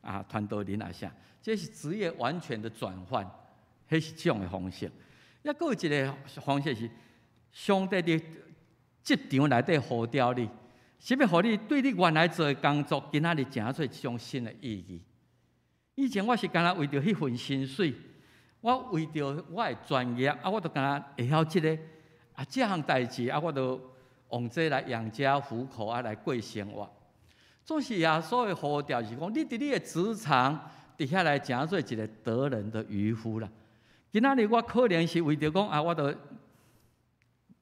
啊傳道人啊啥，這是職業完全的轉換，彼是這種的方式。抑閣有一個方式是，上帝佇職場內底呼召你，是欲予你對你原來做的工作，今仔日成做一種新的意義。以前我是干焦為著彼份薪水，我為著我的專業啊，我就干焦會曉這個啊，這項代誌啊，我就用這來養家糊口啊，來過生活。總是耶穌的呼召是講，你佇你的職場佇遐來成做一個得人的漁夫啦。今仔日我可能是為著講啊，我著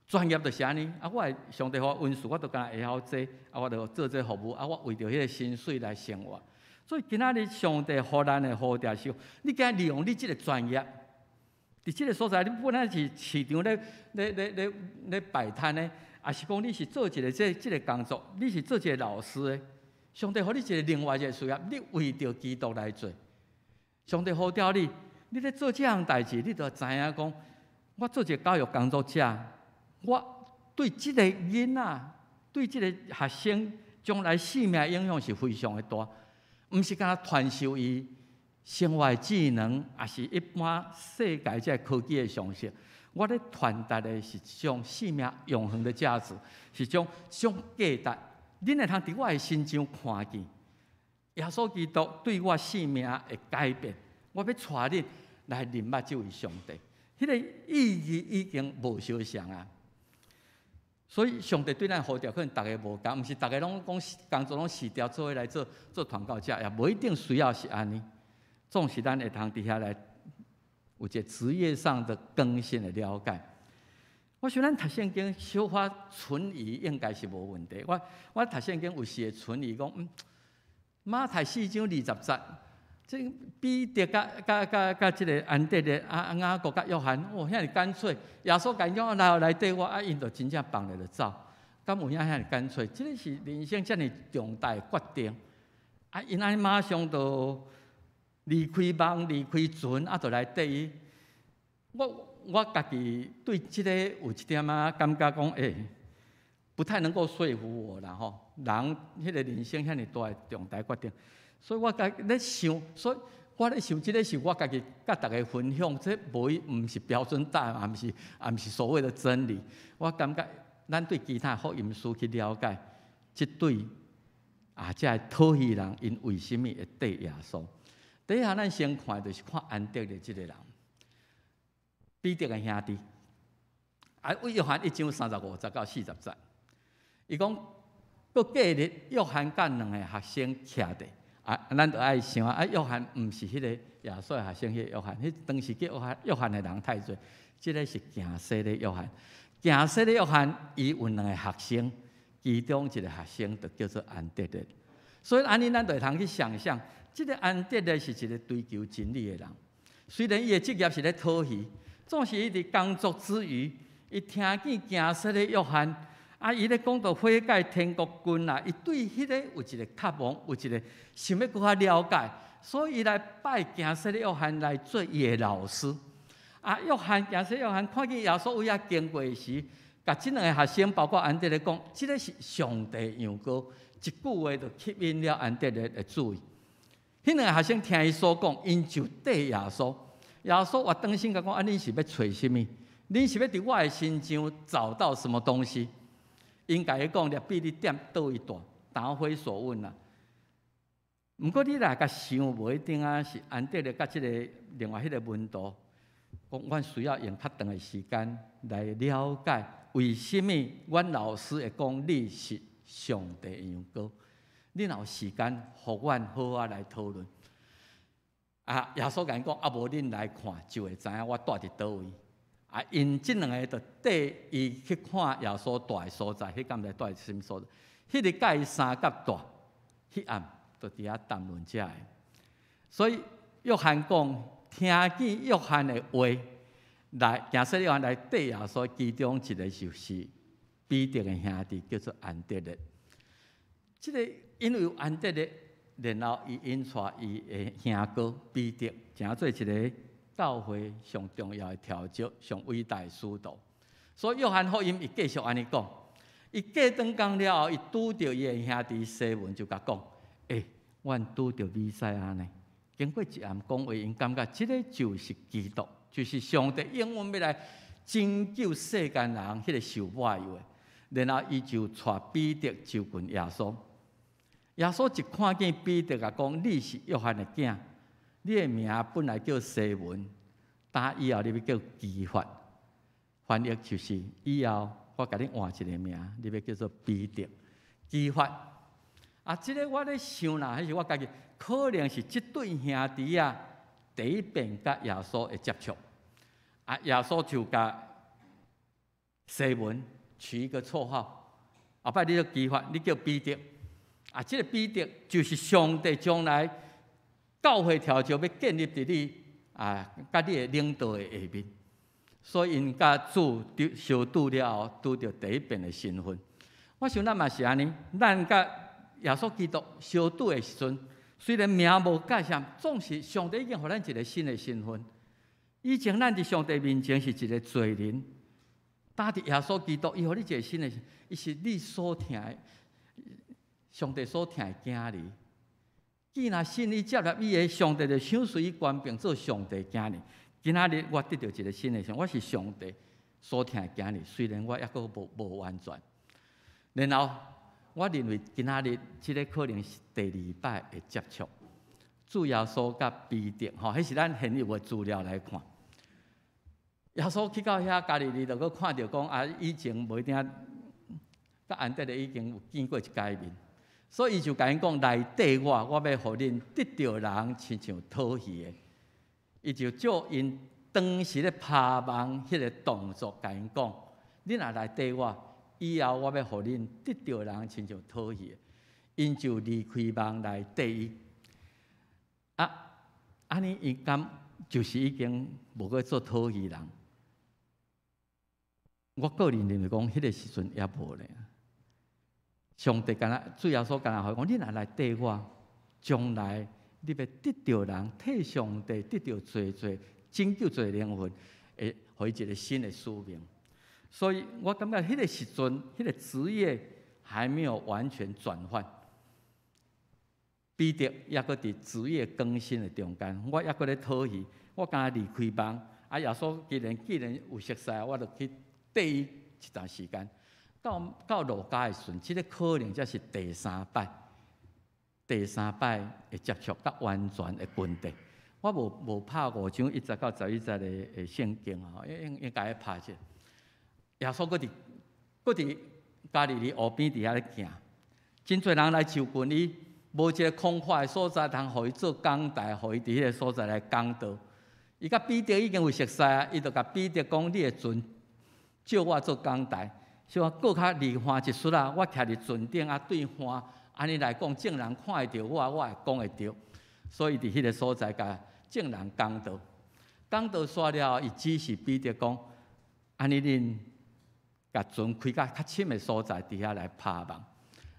專業就是按呢啊，我的上帝予我恩賜，我就干焦會曉這啊，我就做這服務啊，我為著彼個薪水來生活。所以今仔日上帝予咱的呼召是，你今利用你這個專業，佇這個所在，你本來是市場咧擺攤的，抑是講你是做一個這個工作，你是做一個老師的，上帝予你一個另外一個事業，你為著基督來做。上帝呼召你，你咧做這項代誌，你就知影講，我做一個教育工作者，我對這個囡仔，對這個學生將來生命影響是非常的大。毋是干焦傳授伊生活的技能，抑是一般世界這科技的常識。我咧傳達的是一種生命永恆的價值，是種這種價值。恁會通佇我的身上看見耶穌基督對我生命的改變。我欲帶恁來認捌這位上帝，彼個意義已經無相像啊。所以上帝對咱呼召，可能逐家無仝，毋是逐家攏講工作攏辭掉做伙來做做傳教者，也無一定需要是按呢。總是咱會通佇遐來有一個職業上的更新的了解。我想咱讀聖經小可存疑應該是無問題。我讀聖經有時會存疑講，馬太四章20節，這彼得佮這個安德烈啊雅各佮約翰，哦，遐爾乾脆，耶穌共𪜶講來來綴我，啊，𪜶就真正放下就走，敢有影遐爾乾脆？這個是人生遮爾重大的決定，啊，𪜶按呢馬上就離開網、離開船，啊，就來綴伊。我家己對這個有一點仔感覺講，不太能夠說服我啦吼。人彼個人生遐爾大的重大決定，所以我家咧想，所以我咧想，這個是我家己佮大家分享，這無毋是標準答案，也毋是所謂的真理。我感覺咱對其他福音書去了解，這對啊，這个討魚人，𪜶為啥物會綴耶穌？第一項，咱先看就是看安德烈這個人，彼得的兄弟。啊，約翰1章35節到40節，伊講，閣過日，約翰佮兩個學生徛佇，啊，咱就愛想啊，約翰毋是彼個耶穌的學生，彼個約翰，彼當時叫約翰的人太濟，這个是行洗禮約翰，行洗禮約翰，伊有兩個學生，其中一個學生就叫做安德烈，所以按呢，咱就會通去想象，這个安德烈是一個追求真理的人，雖然伊的職業是咧討魚，總是伊佇工作之餘，伊聽見行洗禮約翰，啊，伊咧講到悔改天國近啊，伊對彼个有一個渴望，有一個想欲閣較了解，所以伊來拜行洗禮約翰來做伊的老師。啊，約翰行洗禮約翰看見耶穌為遐經過時，共這兩个學生，包括安德烈講，這个是上帝羊羔，一句話就吸引了安德烈的注意。彼兩个學生聽伊所講，𪜶就綴耶穌。耶穌活轉身共講：啊，恁是欲揣啥物？恁是欲佇我的身上找到什麼東西？𪜶共伊講：拉比，你踮佗位蹛？答非所問啊！毋過你來共想，無一定啊，是安德烈佮這个另外彼个門徒講，阮需要用較長的時間來了解，為啥物阮老師會講你是上帝的羊羔？你若有時間，予阮好好來討論。啊，耶穌共𪜶講，啊無恁來看，就會知影我蹛佇佗位。啊，𪜶這兩个就綴伊去看耶穌蹛的所在，彼敢毋知蹛佇啥物所在？彼日佮伊相佮蹛，彼暗就佇遐談論這个。所以約翰講，聽見約翰的話來，行洗禮約翰來綴耶穌，其中一个就是彼得的兄弟，叫做安德烈。這个因為有安德烈，然後伊引帶伊的兄哥彼得，成做一个教會上重要的柱石、上偉大的使徒。所以約翰福音伊繼續按呢講，伊過轉工了後，伊拄著伊的兄弟西門，就共講：欸，阮拄著彌賽亞呢。經過一暗講話，𪜶感覺這个就是基督，就是上帝永遠欲來拯救世間人彼个受抹油的。然後伊就帶彼得就近耶穌。耶穌一看見彼得，共講：你是約翰的囝，你的名本來叫西門，打以後你欲叫磯法。翻譯就是以後我共你換一个名，你欲叫做彼得。磯法。啊，這个我咧想啦，彼是我家己，可能是這對兄弟仔第一遍佮耶穌的接觸。啊，耶穌就共西門取一個綽號，後擺你叫磯法，你叫彼得。啊，這个彼得就是上帝將來教會柱石欲建立佇你啊，佮你的領導的下面。所以𪜶佮主相拄了後，拄著第一遍的身份。我想咱嘛是按呢，咱佮耶穌基督相拄的時陣，雖然名無改啥，總是上帝已經予咱一个新的身份。以前咱佇上帝面前是一个罪人，但佇耶穌基督，伊予你一个新的，伊是你所疼的，上帝所疼的囝兒。既然信伊接納伊的，上帝就賞賜伊權柄做上帝囝兒。今仔日我得著一个新的身份，我是上帝所疼的囝兒，雖然我猶閣無完全。然後我認為今仔日這个可能是第二擺的接觸，主耶穌佮彼得，吼，彼是咱現有的資料來看。耶穌去到遐加利利，就閣看著講啊，以前無一定佮安德烈已經有見過一擺面，所以伊就共𪜶講，來綴我，我欲予恁得著人，親像討魚的。伊就照𪜶當時咧拋網彼个動作，共𪜶講：恁若來綴我，以後我欲予恁得著人，親像討魚的。𪜶就離開網來綴伊。啊，按呢伊敢就是已經無閣做討魚人。我個人認為講，彼个時陣猶無咧。上帝敢若主耶穌敢若予伊講，你若來綴我，將來你欲得著人，替上帝得著濟濟拯救濟靈魂，會予伊一个新的使命。所以我感覺彼个時陣，彼个職業還沒有完全轉換。彼得猶閣佇職業更新的中間，我猶閣咧討魚，我敢若離開網，啊，耶穌既然有熟似，我就去綴伊一段時間。到路加的時陣，這个可能才是第三擺，第三擺的接觸，佮完全的更迭。我無拍五章一節到十一節的聖經吼，應該愛拍者。耶穌閣佇加利利湖邊佇遐咧行，真濟人來就近伊，無一个空曠的所在通予伊做講台，予伊佇彼个所在來講道。伊佮彼得已經有熟似啊，伊就共彼得講：你的船借我做講台，小可閣較離岸一絲仔，我徛佇船頂啊，對岸，按呢來講，眾人看會著我，我會講會著。所以佇彼个所在共眾人講道，講道煞了後，伊指示彼得講：按呢恁共船開到較深的所在，佇遐來拋網。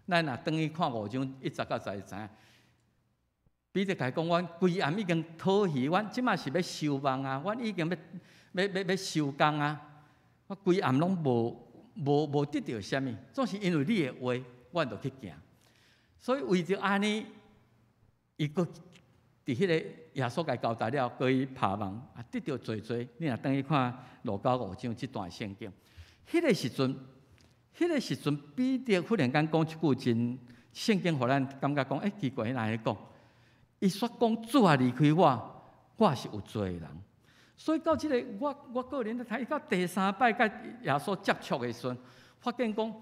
咱若轉去看五章一節到十一節，彼得共伊講：阮規暗已經討魚，阮這馬是欲收網啊，阮已經欲收工啊，我規暗攏無得著啥物，總是因為你的話，阮就去行。所以為著按呢，伊閣佇彼個耶穌共交代了，閣去拋網，啊，得著濟濟。你若轉去看路加五章這段聖經，彼個時陣，彼得忽然間講一句真聖經，予咱感覺講，欸，奇怪，伊按呢講？伊煞講主啊，離開我，我是有罪的人。所以到這个，我個人咧睇，伊到第三擺佮耶穌接觸的時陣，發現講，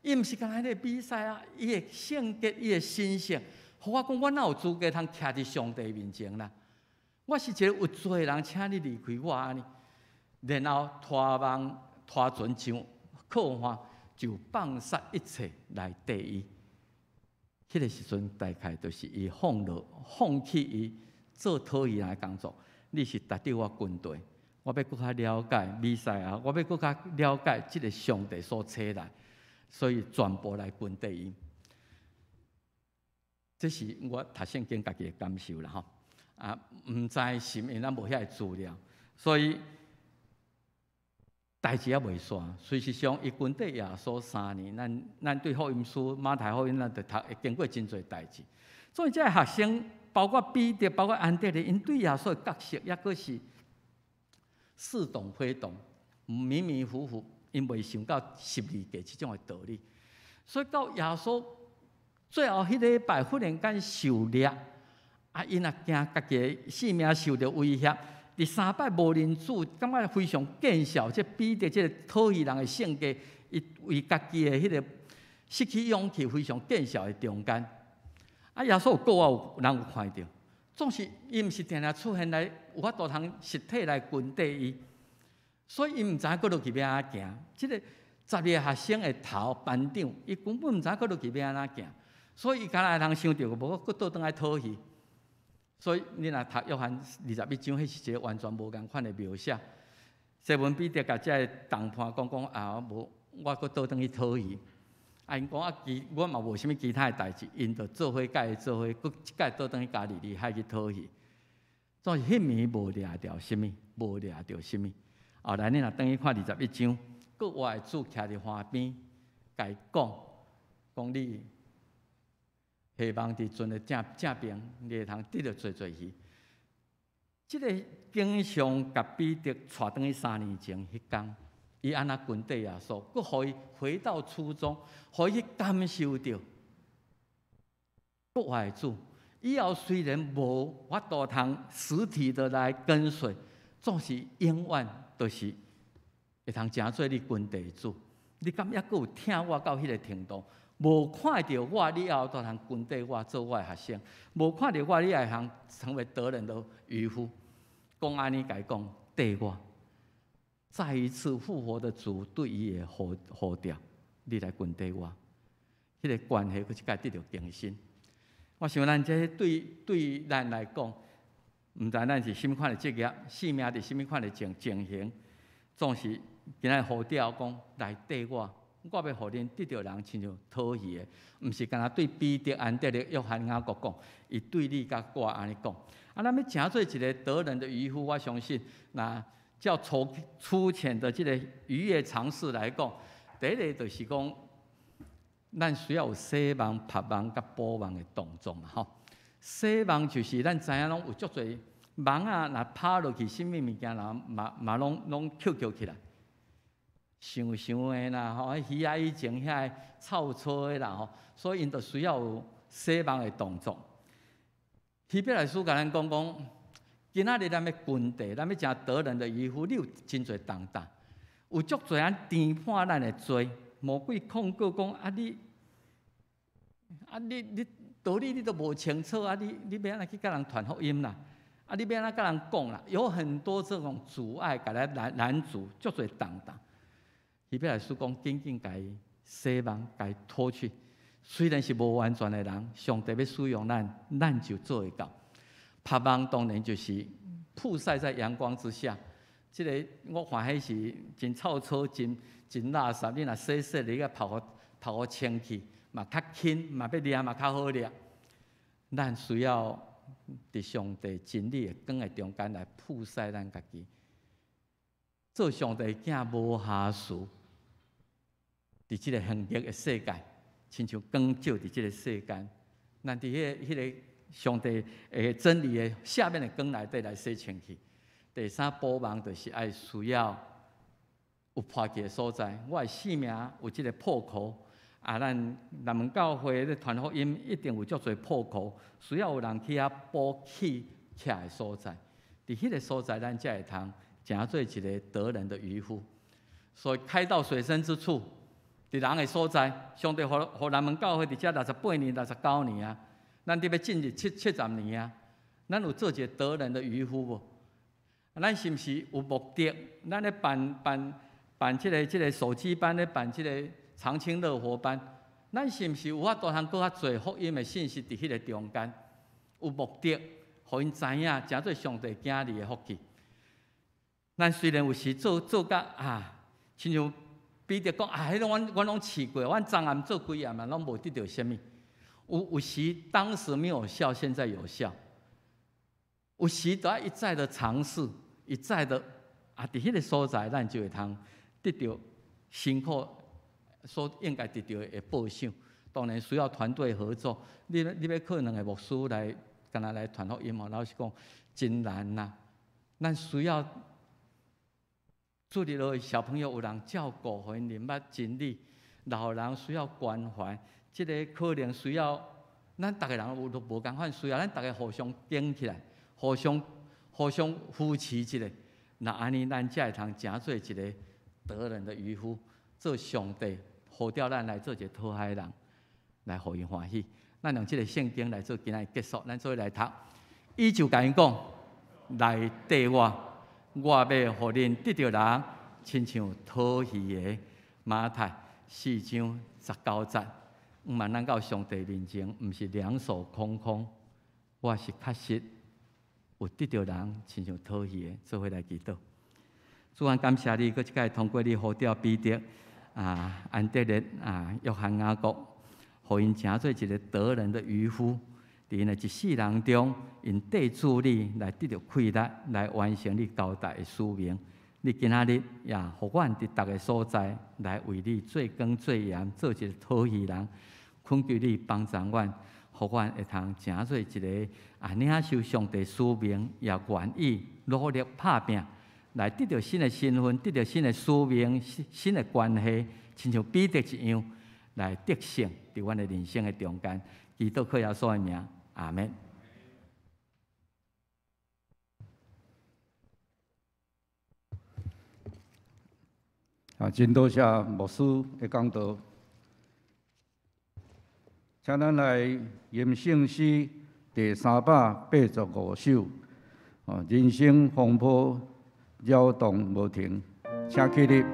伊毋是干焦彼個彌賽亞，伊的性格，伊的心性，予我講，我哪有資格通徛佇上帝面前啦？我是一个有罪的人，請你離開我按呢。然後拖網拖船上靠岸，就放捨一切來綴伊。彼个時陣大概就是伊放落放棄伊做討魚人的工作。你是值得我跟隨，我欲閣較了解彌賽亞，我欲閣較了解這个上帝所差來，所以全部來跟綴伊。這是我讀聖經家己的感受啦吼。啊，毋知是毋，因咱無遐个資料，所以代誌猶未煞。事實上，伊跟綴耶穌3年，咱對福音書馬太福音，咱就讀會經過真濟代誌。所以，這个學生，包括彼得，包括安德烈，𪜶對耶穌的角色，抑閣是似懂非懂、迷迷糊糊，𪜶未想到十字架這種的道理。所以到耶穌最後彼禮拜，忽然間受掠，啊，𪜶也驚家己的性命受著威脅。第三擺無認主，感覺非常見笑。這彼得這个討魚人的性格，伊為家己的彼个失去勇氣，非常見笑的中間。啊，耶穌有閣有人有看著，總是伊毋是定定出現來有法度通實體來跟綴伊，所以伊毋知影閣落去欲按怎行。這个12个學生的頭班長，伊根本毋知影閣落去欲按怎行，所以伊敢若會通想著，無閣倒轉來討魚。所以你若讀約翰21章，彼是一个完全無仝款的描寫。西門彼得共這个同伴講講啊，無我閣倒轉去討魚。啊，𪜶講啊，其我嘛無啥物其他的代誌，𪜶就做伙共伊做伙，閣一擺倒轉去加利利海去討魚。總是彼暝無掠著啥物，無掠著啥物。後來你若轉去看21章，閣活的主徛佇岸邊，共伊講，講你下網佇船的正正爿，你會通得著濟濟魚。這个景象共彼得帶轉去3年前彼工，伊按怎跟綴耶穌，閣予伊回到初衷，予伊去感受著復活的主。以後雖然無法度通實體的來跟隨，總是永遠都是會通成做你跟綴的主。你敢猶閣有疼我到彼个程度？無看著我，你也有通跟綴我做我的學生；無看著我，你也會通成為得人的漁夫。講按呢共伊講，綴我。再一次復活的主對伊的呼呼召，你來跟綴我，彼个關係閣一擺得著更新。我想咱這對咱來講，毋知咱是啥物款的職業，性命佇啥物款的情形，總是今仔呼召講來綴我，我欲予恁得著人親像討魚的，毋是干焦對彼得、安德烈、約翰、雅各講，伊對你佮我按呢講。啊，咱欲成做一个得人的漁夫，我相信，若較粗淺的這个漁業常識來講，第一个就是講，咱需要有洗網、曝網佮補網的動作嘛，吼。洗網就是咱知影攏有足濟網仔，若拋落去，啥物物件，人嘛攏抾抾起來，香香的啦，吼，魚仔以前遐个臭臭的啦，吼，所以𪜶就需要有洗網的動作。希伯來書共咱講講，今仔日咱欲跟綴，咱欲成得人的漁夫，你有真濟重擔，有足濟人填判咱的罪，魔鬼控告講啊你，啊你你道理你都無清楚啊你你欲按怎去共人傳福音啦？啊你欲按怎共人講啦？有很多這種阻礙，共咱攔阻，足濟重擔。希伯來書講，緊緊共伊洗網，共伊脫去。雖然是無完全的人，上帝欲使用咱，咱就做會到。曝網當然就是曝曬在陽光之下，這个我看彼是真臭臭、真真垃圾。你若洗洗，你共曝予曝予清氣，嘛較輕，嘛欲掠嘛較好掠。咱需要佇上帝真理的光的中間來曝曬咱家己，做上帝囝無瑕疵，佇這个凶惡的世界，親像光照佇這个世間。咱佇彼个上帝的真理的赦免的光內底來洗清氣。第三，補網就是愛需要有破去的所在。我的生命有這个破口，啊，咱南門教會咧傳福音一定有足濟破口，需要有人去遐補起起來的所在。佇彼个所在，咱才會通成做一个得人的漁夫。所以開到水深之處，佇人的所在，上帝予南門教會佇遮68年、69年啊，咱佇欲進入70年啊，咱有做一个得人的漁夫無？咱是毋是有目的？咱咧辦這个手機班，咧辦這个長青樂活班，咱是毋是有法度通閣較濟福音的信息佇彼个中間？有目的，予𪜶知影，成做上帝囝兒的福氣。咱雖然有時做甲啊，親像彼得講啊，彼個阮攏試過，阮昨暗做幾暗啊，攏無得著啥物。有時當時沒有效，現在有效。有時都愛一再的嘗試，一再的啊，佇彼个所在，咱就會通得著辛苦所應該得著的報賞。當然需要團隊合作。你欲靠兩个牧師來，干焦來傳福音哦，老實講真難呐。咱需要主日學小朋友有人照顧，予𪜶明白真理。老人需要關懷，這个可能需要咱逐个人有都無仝款需要，咱逐个互相頂起來，互相扶持一下。若按呢，咱才會通成做一个得人的漁夫，做上帝呼召咱來做一个討海人，來予伊歡喜。咱用這个聖經來做今仔日結束，咱做伙來讀。伊就共𪜶講：來綴我，我欲予恁得著人，親像討魚的。馬太4章19節。毋茫咱到上帝面前，毋是兩手空空，我是確實有得著人，親像討魚的，做伙來祈禱。主啊，感謝你，閣一擺通過你呼召彼得、啊安德烈、啊約翰、雅各，予𪜶成做一个得人的漁夫，佇𪜶的一世人中，𪜶綴主你來得著氣力，來完成你交代的使命。你今仔日也予阮佇逐个所在來為你做光做鹽，做一个討魚人。懇求你幫助阮，予阮會通成做一个啊領受上帝使命，也願意努力拍拚，來得著新的身份，得著新的使命、新的關係，親像彼得一樣來得勝佇阮的人生的中間。祈禱靠耶穌的名，阿門。啊，真多謝牧師的講道，請咱來吟聖詩第385首。哦，人生風波擾動無停，請起立。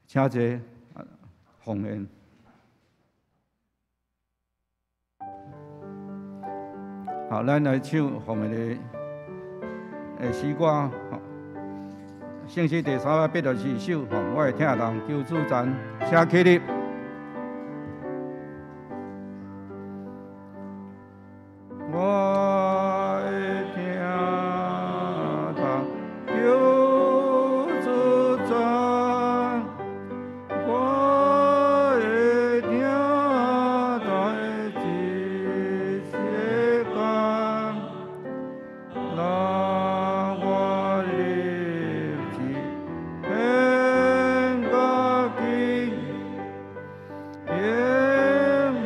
請坐。奉獻。好，咱來唱奉獻的詩歌，聖詩第384首，我的疼人求主讚，請起立。我的疼人求主讚，我的疼人一世間，讓我立志獻家己，永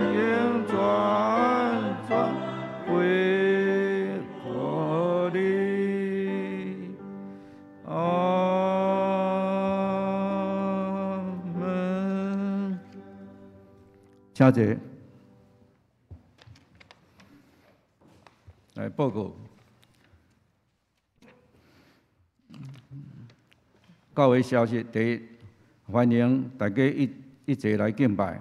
永轉轉歸予你。阿們。請坐。來報告。教會消息，第一，歡迎大家一齊來敬拜。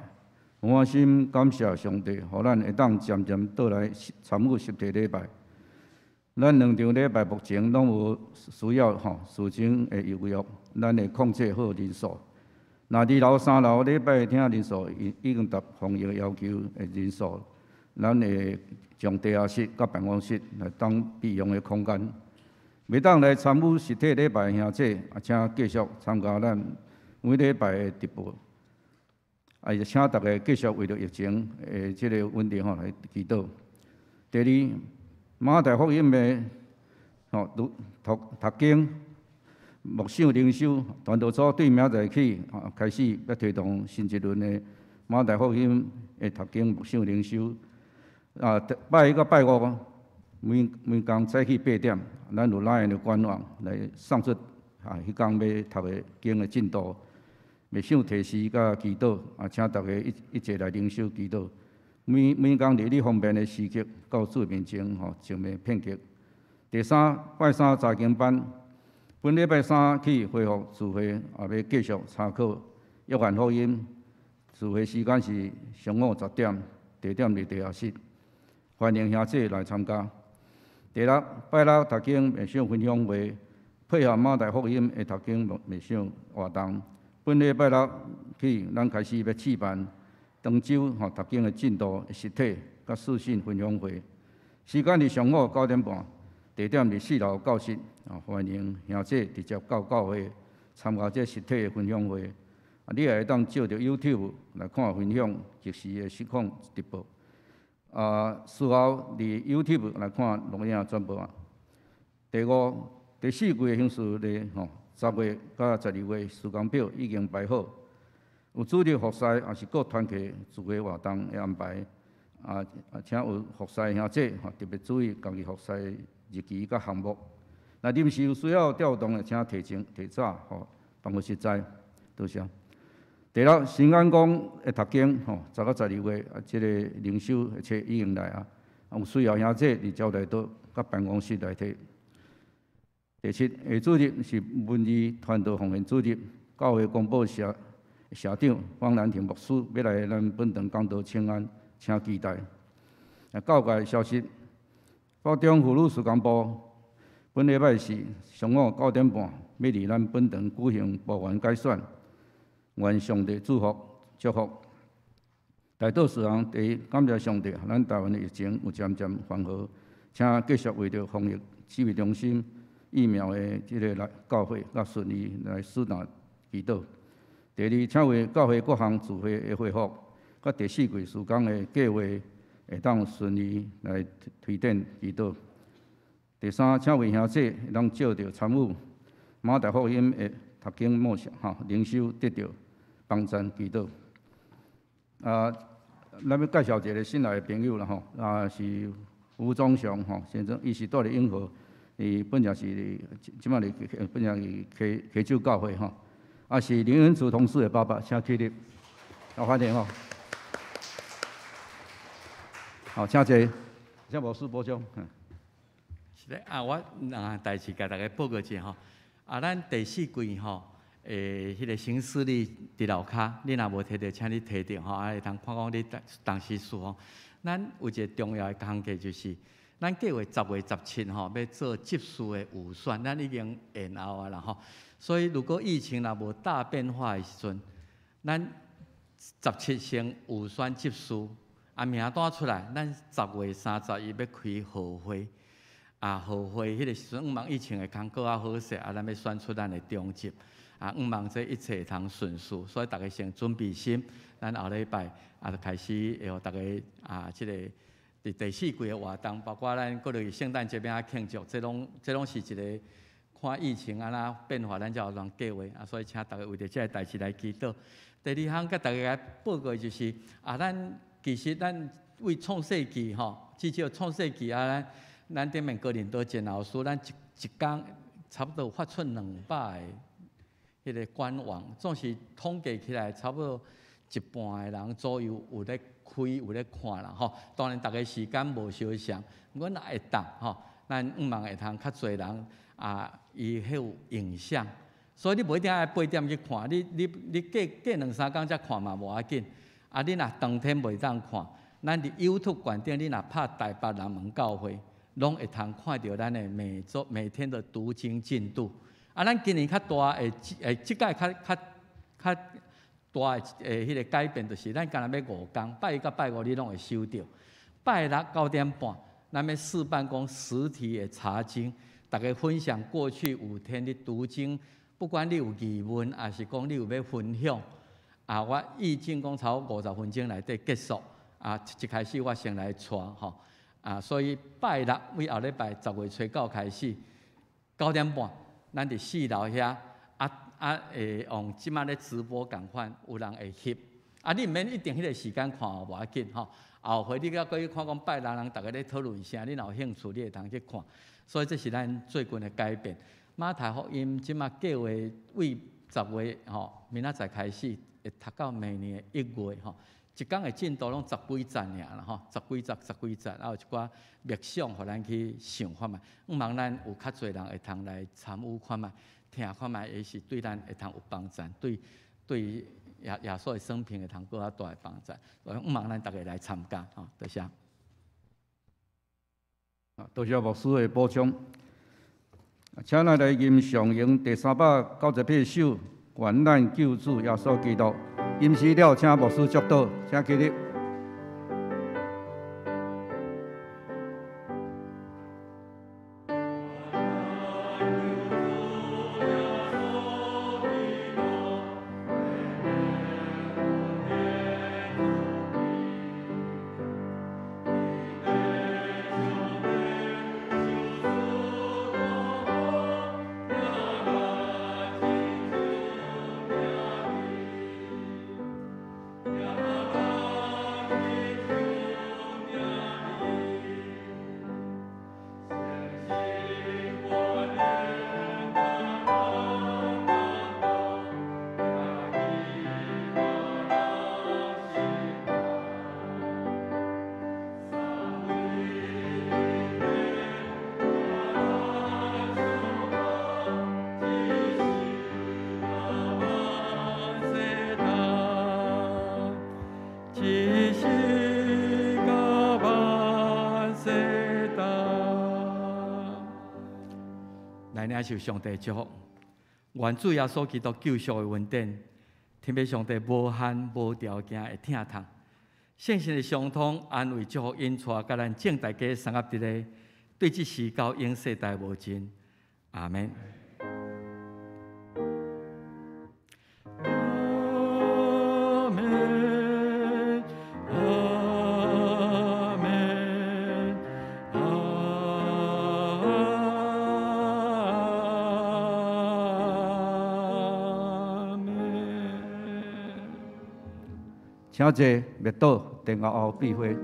滿心感謝上帝，予咱會當漸漸倒來參與實體禮拜。咱兩場禮拜目前攏有需要吼，事前的預約，咱會控制好人數。若二樓、三樓禮拜廳人數已經達防疫要求的人數，咱會將地下室佮辦公室來當備用的空間。袂當來參與實體禮拜的兄弟，啊，請繼續參加咱每禮拜的直播。啊，也請大家繼續為著疫情的這個穩定吼來祈禱。第二，馬太福音的吼讀讀讀經、默想靈修，傳道組對明仔載起開始欲推動新一輪的馬太福音的讀經、默想靈修。啊，拜一佮拜五，每每工早起8點，咱有 LINE 的官網來送出啊，彼工欲讀的經的進度，默想提示佮祈禱，啊，請大家一齊來靈修祈禱。每每工佇你方便的時刻，到主面前吼靜默片刻。第三，拜三查經班，本禮拜三起恢復聚會，也欲繼續參考約翰福音。聚會時間是上午10點，地點佇地下室，歡迎兄弟來參加。第六，拜六讀經默想分享會，配合馬太福音的讀經默想活動。本禮拜六起，咱開始欲試辦當週吼讀經的進度實體佮視訊分享會，時間佇上午9點半，地點佇四樓教室。啊，歡迎兄弟直接到教會參加這實體的分享會。啊，你也會當照著 YouTube 來看分享即時的實況直播。啊，事後佇 YouTube 來看錄影轉播。第五，第四季的行事曆吼，10月佮12月時間表已經排好。有主日服侍，也是各團契聚會活動的安排。啊，請有服侍兄弟吼，特別注意家己服侍日期佮項目。若臨時有需要調動的，請提前提早吼，辦公室知。多謝。第六，新安宮的讀經吼，10到12月啊，這個靈修的冊已經來啊，有需要兄弟佇招待所佮辦公室來提。第七，下主日是文字傳道奉獻主日，教會公布社社長方蘭亭牧師欲來咱本堂講道請安，請期待。啊，教界消息，北中婦女事工部本禮拜四上午9點半，欲佇咱本堂舉行部員改選，願上帝祝福祝福。代禱事項，第一，感謝上帝，咱台灣的疫情有漸漸緩和，請繼續為著防疫指揮中心疫苗的這個來教會佮順利來施打祈禱。第二，請為教會各項聚會的恢復，佮第四季事工的計劃會當順利來推展祈禱。第三，請為兄弟會當藉著參與馬太福音的讀經默想、吼靈修得著幫贊祈禱。啊，咱欲介紹一個新來的朋友啦吼，啊是吳忠雄吼，先生，伊是住佇永和，伊本來是這擺佇本來佇溪溪州教會吼。啊，是林恩慈同事的爸爸，請起立，好，歡迎吼。好，請坐，請牧師補充。是的，啊，我啊代誌共大家報告一下吼。啊，咱第四季吼的彼个行事曆佇樓跤，你若無提著，請你提著吼，啊會通看講你當時事奉。咱有一个重要的工課，就是咱計劃10月17吼，欲做執事的預選，咱已經延後啊啦吼。所以如果疫情若無大變化的時陣，咱十七先預選執事，啊名單出來，咱10月31欲開號會，啊號會彼个時陣，向望疫情會較閣較好勢，啊咱欲選出咱的中執。啊，向望這一切會通順遂，所以逐家先準備心。咱後禮拜啊，就開始會予逐家啊，這個佇第四季的活動，包括咱閣落去聖誕節欲按怎慶祝，這攏是一个看疫情按怎變化，咱才有通計劃。啊，所以請逐家為著這个代誌來祈禱。第二項，共大家來報告就是，啊，咱其實咱為創世紀吼，至少創世紀啊，咱頂面哥林多前後書，咱一一工差不多有發出200个彼个官網，總是統計起來差不多一半的人左右有咧開有咧看啦吼。當然，逐家時間無相仝，毋過若會當吼，咱向望會通較濟人啊，伊彼有影像，所以你無一定愛8點去看，你過過兩三工才看嘛無要緊。啊，你若當天袂當看，咱佇 YouTube 懸頂，你若拍台北南門教會，攏會通看著咱的每週每天的讀經進度。啊，咱今年較大的，這擺較大的彼个改變，就是咱干焦欲五工，拜一佮拜五你攏會收著。拜六9點半，咱欲試辦講實體的查經，逐家分享過去5天的讀經，不管你有疑問，抑是講你有欲分享，啊，我預計講差不多50分鐘內底結束。啊，一開始我先來帶吼，啊，所以拜六為後禮拜10月初9開始，9點半。咱佇四樓遐，啊會用這擺咧直播仝款，有人會翕。啊，你毋免一定彼个時間看無要緊吼。後回你閣閣去看講拜六人逐家咧討論啥，你若有興趣，你會通去看。所以這是咱最近的改變。馬太福音這擺計劃為10月吼，明仔載開始會讀到明年的1月吼。一工的進度攏十幾節爾啦吼，十幾節、十幾節，啊有一寡默想，予咱去想看覓。向望咱有較濟人會通來參與看覓，聽看覓，也是對咱會通有幫助，對耶穌的生平會通閣較大的幫助。所以向望咱逐家來參加吼，多謝。多謝牧師的補充。請咱來吟誦詠第398首，願咱救主耶穌基督。吟詩了，請牧師祝禱，請起立。來領受上帝祝福，願主耶穌基督救贖的恩典，天父上帝無限無條件的疼痛，聖神的相通安慰祝福引帶，佮咱眾大家相合佇咧，對這時到永世代無盡，阿們。阿們，阿們，阿們。請坐，默禱，然後閉會。